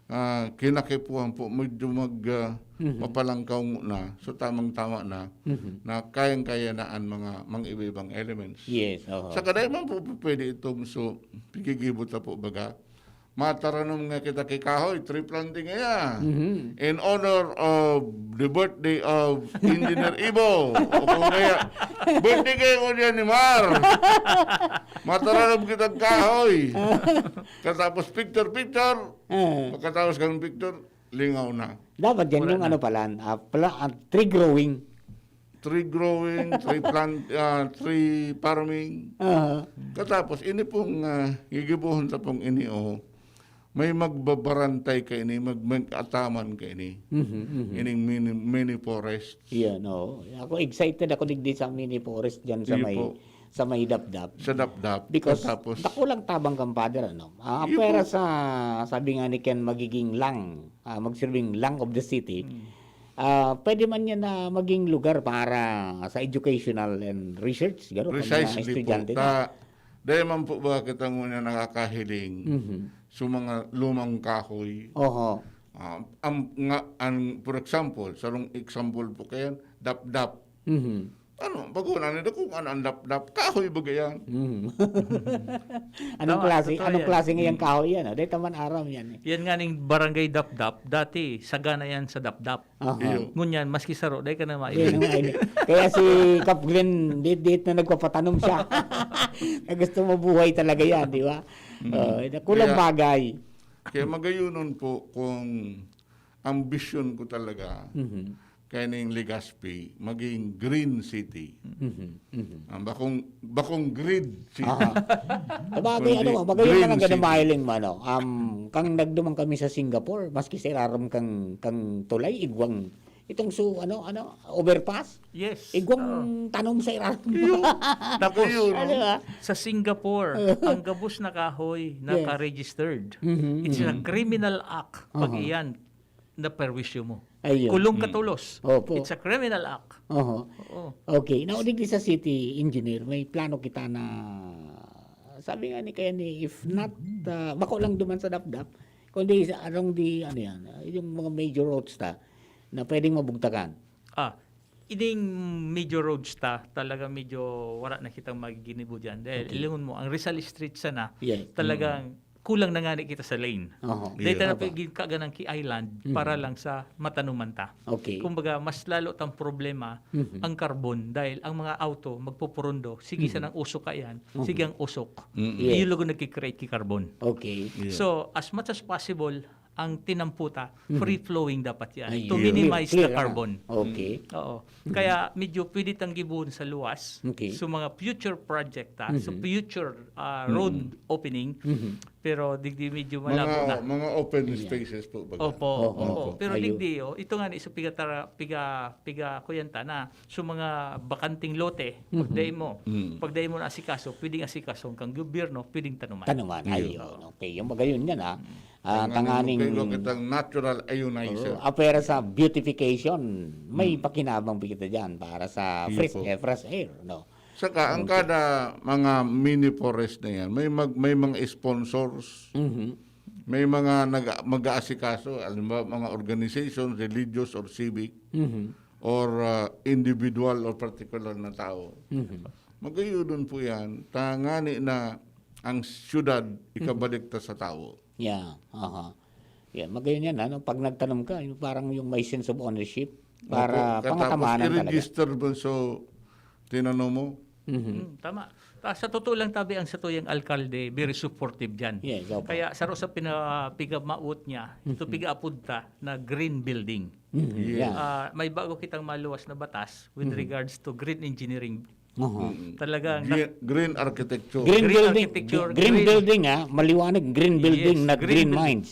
ah, kinakaipuhan po, medyo mag, ah, Mhm. mapalangkaw na. So, tamang-tama na, Mhm. na kayang-kaya na ang mga, mga iba-ibang elements. Yes, oo. Sa kadai man po pwede itong, so, pigigibo ta po baga. Mataranom nga kita ki kahoy, tree planting kaya. Mhm. In honor of the birthday of Engineer Ibo. O kung kaya, birthday kayo ko dyan ni Mar. Mataranom kita kahoy. Katapos picture-picture. Ah, Pagkatapos kang picture, lingaw na. dapat yan Wala yung na. Ano pala, ah, pla- ah, tree growing. Tree growing, tree plant, ah, tree farming. Ah, Katapos, ini pong ah, gigibuhon ta pong ini, oh, may magbabarantay ka ini, mag, mag-ataman ka ini. mhm, mhm. Ining mini, mini forest. Yan, oo. Ako excited ako digdi sa mini forest dyan sa Iyo may po. sa may Dapdap. Sa Dapdap. Because Katapos, dakulang tabang kang father, ano? Ah, Iyo pwera po. Sa, sabi nga ni Ken, magiging lang, ah, magsilbing lang of the city. Ah, pwede man yan na maging lugar para sa educational and research, gano'n, pag mga precisely po. estudyante na. Ta, dahil man po ba kita ngunyan nakakahiling Mhm. sa mga lumang kahoy? Oho. Ah, ang, nga, ang, for example, sarong example po kayan, Dapdap. Mhm. Ano, bago na nila kung ano ang Dapdap. Kahoy ba yan? Mhm. Anong Tama, klase, totoo anong yan. Klase ngayang kahoy yan? Oh? Dahil taman aram yan eh. Yan nga ning barangay Dapdap, dati, sagana yan sa Dapdap. Aha. Iyo. Ngunyan, maski saro, dahil ka na Yan maibig. ang ini. Kaya si Kap Glenn, date-date na nagpapatanom siya. Na gusto mabuhay talaga yan, di ba? Mm. Oh, kulang Kaya- bagay. Kaya magayunon po kung ang vision ko talaga, Mhm. kaya ning Legazpi, maging green city. Mhm. Mhm. Ang bakong, bakong grid city. Aha. Sabagay, Kundi ano, magayon green na lang ganun city. mahiling mo, ano. Um, kang nagduman kami sa Singapore, maski sa irarom kang, kang tulay, igwang, itong su, ano, ano, overpass, Yes. igwang Oo. tanom sa irarom. Iyo. Tapos, Iyo, no? Ano ba? Sa Singapore, ang gabos na kahoy Yes. naka-registered. Mhm, It's a mhm. Criminal Act pag Aha. iyan na perwisyo mo. Ayun. Kulong ka tulos. Opo. It's a criminal act. Oho. Oo. Okay, na digdi sa city engineer, may plano kita na, sabi nga ni kaya ni, if not, ah, bako lang duman sa Dapdap, kundi sa anong di, ano yan, ah, yung mga major roads ta, na pwedeng mabugtakan. Ah, ining major roads ta, talaga medyo wala na kitang magiginibo dyan. Dahil Okay. ilingon mo, ang Rizal Street sana, Yeah. talagang kulang na ngani kita sa lane. Oho. Dahil Yeah. ta na Opo. pag-, kaganang ki-island Mhm. para lang sa matanuman ta. Okay. Kumbaga, mas lalo tang problema Mhm. ang carbon dahil ang mga auto magpupurundo, sige Mhm. sa nang usok ka yan, Mhm. sige ang usok. Mm. Yes. Iyo lago nagki-create ki carbon. Okay. Yeah. So, as much as possible, ang tinampo ta, Mhm. free-flowing dapat yan. Ayun. To Clear, minimize clear the na. carbon. Okay. Oo. Kaya medyo pwede tang gibohon sa luwas. Okay. So, mga future project ta, so Mhm. future ah, road Mhm. opening. Mhm. Pero digdi medyo malabo Mga, na. mga open Yeah. spaces po baga. Opo, Oo. opo. Pero Ayun. digdi, oh, ito nga ni, so piga tara, piga, piga kuyan ta na. So mga bakanting lote, Mhm. pagdai mo, Mm. pagdai mo na asikaso, pwedeng asikaso kang gobyerno, pwedeng tanuman. Tanuman, Ayun. ayun. Okay, yung magayon nga na, ah, Ang tanganing... ano, kaigo kitang natural ionizer. Oo, apera sa beautification, may Hmm. pakinabang pa kita dyan para sa Iyo fresh, po. eh, fresh air, no? Saka, ang Okay. kada mga mini forest na yan, may mag-, may mga sponsors, Mhm. may mga nag-, mag-aasikaso, halimbawa, mga organization, religious or civic, Mhm. or, ah, individual or particular na tao. Mhm. Magayudon po yan. Tangani na ang syudad, ikabalik ta sa tao. Yeah, aha. Yeah, magayon yan, ano? Pag nagtanom ka, yung parang yung may sense of ownership para Opo, katapos pangatamaan talaga. I-register mo, so, tinanom mo. Mhm. Mm, tama. Ta, sa totoo lang, tabi ang satuyang alkalde, very supportive dyan. Yes, opo. Kaya saro sa pina-, pigamawot niya, ito Mhm. pigaapod ta na green building. Mhm, Yes. yeah. Ah, may bago kitang maluwas na batas with Mhm. regards to green engineering. Oho. Mm. Talagang Green, green architecture. Green Green building, architecture, green green building, ah. Maliwanag, green building, Yes, not green green building. minds.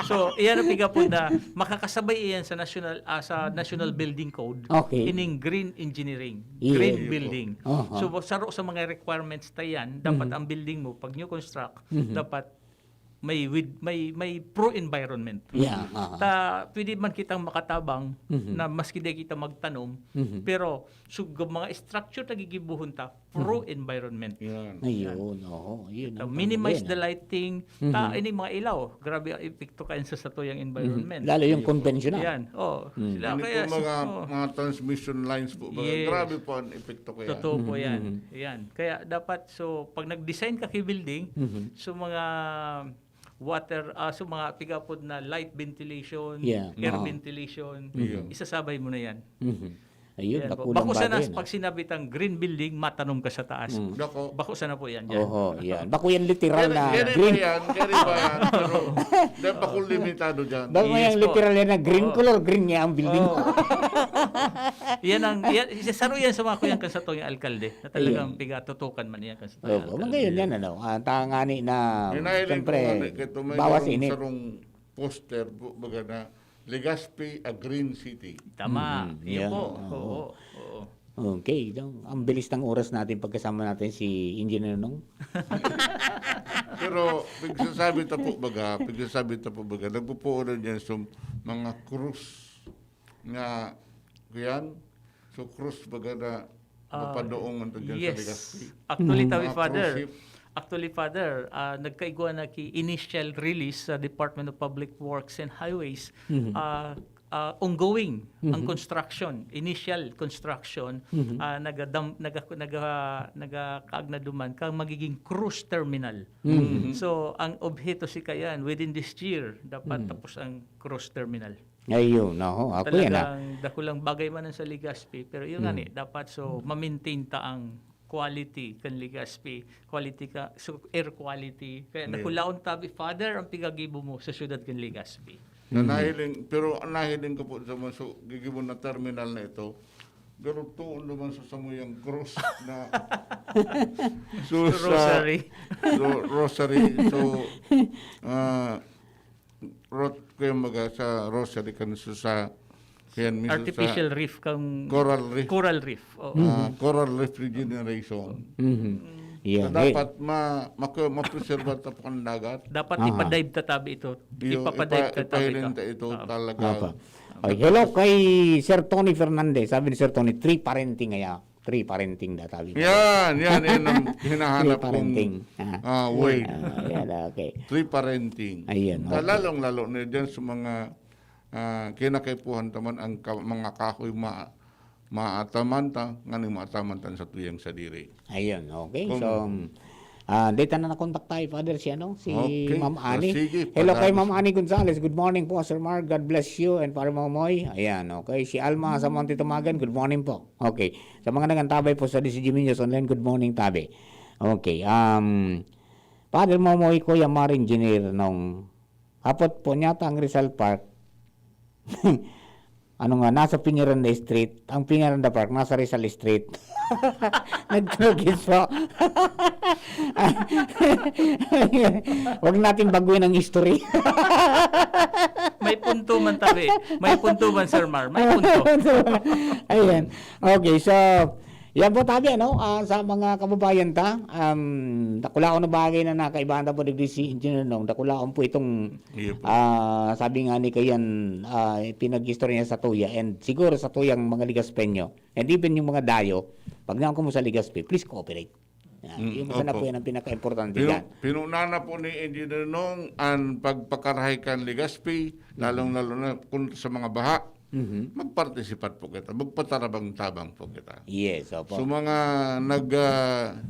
So, iyan ang piga po na makakasabay iyan sa national, ah, sa National Building Code, Okay. ining green engineering, Yes. green building. Aha. So, saro sa mga requirements ta yan, dapat Mhm. ang building mo, pag new construct, Mhm. dapat may with, may, may pro-environment. Yeah, aha. Ta, pwede man kitang makatabang Mhm. na maski di kita magtanom, Mhm. pero so, mga structure na gigibuhon ta, pro-environment. Yan. Ayun, oo. Yun ang minimize the lighting. Ta, mhm. Ini mga ilaw, grabe ang epekto kayan sa satuyang environment. Mhm. Lalo yung konbensyon. Yan, oh. Mm. Sila kaya, mga, oh. Mga transmission lines po. Yes. Grabe po ang epekto kaya. Totoo po yan. Mm-hmm. Yan. Kaya dapat, so, pag nag-design ka kay building, mm-hmm. So, mga water, ah, so mga pigapod na light ventilation, yeah. Air uh-huh. Ventilation, yeah. Isasabay mo na yan. Mm-hmm. Ayun, yan, bako sana, pag sinabi tang green building, matanom ka sa taas. Mm. Bako. Bako sana po yan dyan. Oho, yan. Bako yan literal na green. Kaya ba yan? Kaya ba yan? Pero, dahil bako limitado dyan. Bako yan literal yan na green color, green niya ang building. Yan ang, yan, isa saro yan sa mga kuyang kan satong alkalde na talagang pigatutukan man yan kan satong alkalde. Opo, magayon yan, ano. Ang tangani na, siyempre, bawas init. Sarong poster, baga na, Legazpi, a green city. Tama. Mm, yun po. Oo. Oo. Okay. Ang bilis ng oras natin pagkasama natin si Engineer Nong. Pero pagsasabi ta po baga, pagsasabi ta po baga, nagpupuunan dyan sa mga krus nga, kuyan, so krus baga na Mapadoong man to dyan sa Legazpi. Actually, tabi, Father, actually, Father, ah, nagkaigwa na ki initial release sa Department of Public Works and Highways, ah, ah, ongoing ang construction, initial construction, ah, nagadam-, naga-, naga-, nagakaag na duman kang magiging cruise terminal. So, ang obheto si kayan, within this year, dapat tapos ang cruise terminal. Ayun, oho, ako yan, ah. Talagang dakulang bagay man ang sa Legazpi, pero yun nga ni, dapat so ma-maintain ta ang quality kan Legazpi, quality ka, so air quality. Kaya dakulaon tabi, Father, ang pigagibo mo sa syudad kan Legazpi. Na nahiling, pero ang nahiling ko po sa mga so, gigibo na terminal na ito, pero tuon naman sa samuyang cross na so, sa rosary. So, rosary. So, ah, rot-, kaya maga sa rosary kan sa, sa, kaya mismo sa artificial reef kang coral reef. Coral reef, oo. Ah, coral reef regeneration. Mhm. Yeah, so, dapat ma-, ma-, ma-preserve ta po ang dagat. Dapat ipa-dive ta tabi ito. Iyo, ipapa-dive ta tabi ito. Ipahiling ta ito talaga. Apa. Ay, hello kay Sir Tony Fernandez. Sabi ni Sir Tony, tree parenting kaya. Tree parenting na tawag. Yan, yan, yan ang hinahanap kong, ah, way. Ah, yan, okay. Tree parenting. Ayun, okay. Lalong-lalo na dyan sa mga, ah, kinakaipuhan taman ang ka-, mga kahoy ma-, maataman ta, nganing maataman ta sa tuyang sadiri. Ayun, okay. So, um, Ah, dai ta na nakontak tayo, Father, si ano, si Okay. Ma'am Ah, Ani. sige, Hello kay padagos Ma'am mo. Ani Gonzales. "Good morning po, Sir Mark. God bless you and Father Momoy." Ayan, okay. Si Alma sa Monte Tumagan, "Good morning po." Okay. Sa mga nagantabay po sa D C G News Online, good morning, tabi. Okay. Um, Father Momoy, Kuya Mar, Engineer, nung hapot po niya, ang Rizal Park, ano nga, nasa Peñaranda Street. Ang Peñaranda Park, nasa Rizal Street. Nagtulogis po. Huwag natin baguhin ang history. May punto man, tabi. May punto man, Sir Mar. May punto. Ayan. Okay, so, yan po, tabi, ano, ah, sa mga kababayan ta, um, dakulaon na bagay na nakaibahan ta po digdi si Engineer Nong. Dakulaon po itong Iyo po. Ah, sabi nga ni Kayan, ah, pinag-istorya niya sa tuya, and siguro sa tuyang mga Legaspeño, and even yung mga dayo, pag naon kamo sa Legazpi, please cooperate. Yan. Mm, Yung sana opo. po yan ang pinaka-importante Pinu-, dyan. pinuna na po ni Engineer Nong ang pagpakarahay kan Legazpi, lalong-lalo na kung sa mga baha. Mhm. Magpartisipat po kita, magpatarabang-tabang po kita. Yes, opo. So, mga nag, ah,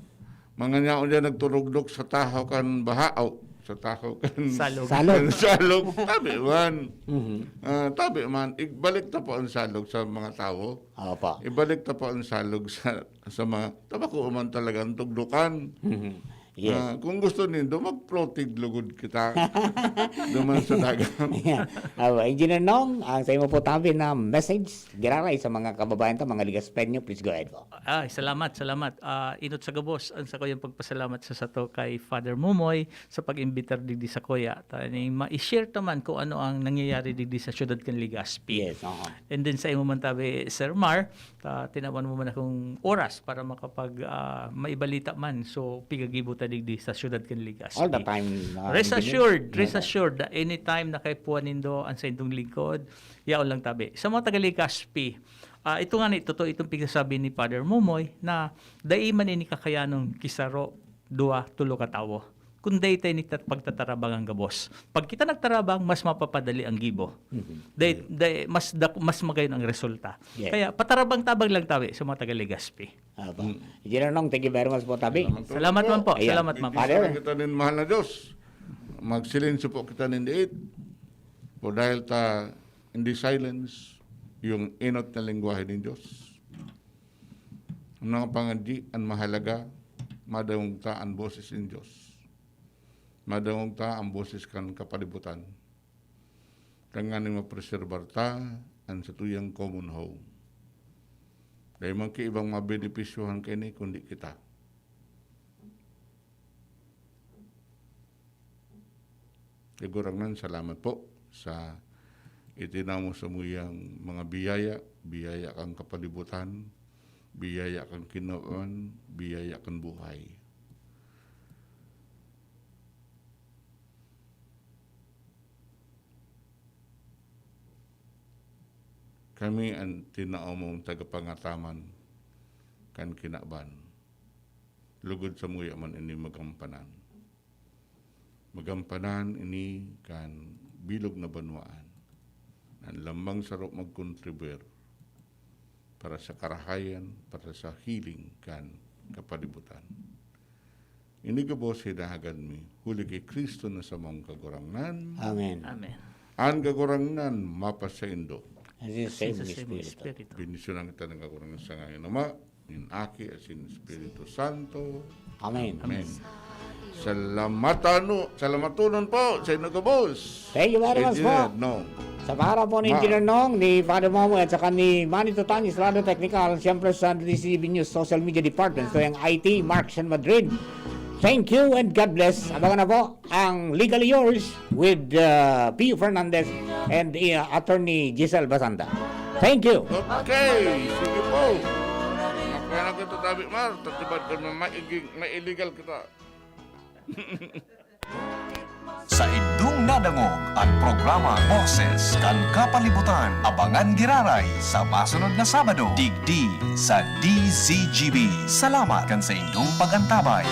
mga nyaon dyan nagturugdok sa tahaw kan baha, o sa tahaw kan Salog. Salog. kan salog, tabi man. Mhm. Ah, tabi man, ibalik ta po ang salog sa mga tawo. Opo. Ibalik ta po ang salog sa, sa mga, tabako man talaga ang tugdukan. Mhm. Yes. Ah, kung gusto nindo, mag-floating lugod kita. Duman sa dagat. Ayan. Awa, Engineer Nong, ang sa imo po tabi na message, giraray sa mga kababayan ta, mga Legaspeño, please go ahead po. Ay, salamat, salamat. Ah, inot sa gabos, ang sa kuyang pagpasalamat sa sato kay Father Momoy sa pag-imbitar digdi sa kuya. Ta, ni ma-share ta man kung ano ang nangyayari digdi sa siyudad kan Legazpi. Yes, oo. And then sa imo man tabi, Sir Mar, ta, tinawan mo man akong oras para makapag, ah, maibalita man. So, pigagibo ta digdi sa siyudad kan Legazpi. All the time, ah, Rest Engineer. assured, rest Yeah. assured na anytime na kaipuhan nindo ang saindong lingkod, yaon lang tabi. Sa mga taga Legazpi, ah, ito nga ni, totoo itong pigsasabi ni Father Momoy na dai man ini kakayanon ki saro, duwa, tolo ka tawo. Kun dai ta ini tat-, pagtatarabangan gabos. Pag kita nagtarabang, mas mapapadali ang gibo. Mhm. Dai, Yeah. dai, mas dak-, mas magayon ang resulta. Yeah. Kaya patarabang-tabang lang tabi sa mga taga Legazpi. Apa. Mm. Engineer Nong, thank you very much po, tabi. Salamat po. Salamat man po. Ayan. Salamat man po. Father. Igdisalan kita nin mahal na Diyos. Magsilensyo po kita nin diit. Po dahil ta, in the silence, yung inot na lengguwahe nin Diyos. Ang mga pangadyi, an mahalaga, madangog ta an boses nin Diyos. Madangog ta an boses kan kapalibutan. Tanganing mapreserbar ta an satuyang common home. Dai man ki ibang mabenepisyohan kaini kundi kita. Kagurangnan, salamat po sa itinaw mo samuyang mga biyaya, biyaya kan kapalibutan, biyaya kan kinaban, biyaya kan buhay. Kami an tinao mong tagapangataman kan kinaban. Lugod samuya man ini magampanan. Magampanan ini kan bilog na banwaan. An lambang saro magkontribuir para sa karahayan, para sa healing kan kapalibutan. Ini gabos hinahagad mi, huli ki Cristo na samong Kagurangnan. Amen. Amen. An Kagurangnan mapasaindo. Asin sa Asin sa imong Espiritu. Espiritu. Bendisyonan kita nin Kagurangnan sa ngayon, Ama, nin Aki, asin Espiritu Santo. Amen. Amen. Salamatan, salamatonon po sa inyo gabos. Thank you very much po. Engineer Nong. Sa pangalan po ni Ma- Engineer Nong, ni Father Momo, at saka ni Manny Tutan, Estrada Technical, siyempre sa D C B News Social Media Department, so yung I T, Mark San Madrid. Thank you and God bless. Abangan na po ang Legally Yours with, uh, Pio Fernandez and, uh, Attorney Giselle Basanta. Thank you. Okay, sige po. Kaya na kita, David Mar, tatibad ka na maiging, mailigal kita. Saindong nadangog an programa Boses kan Kapalibutan. Abangan giraray sa masunod na Sabado, digdi sa D Z G B. Salamat kan saindong pag-antabay.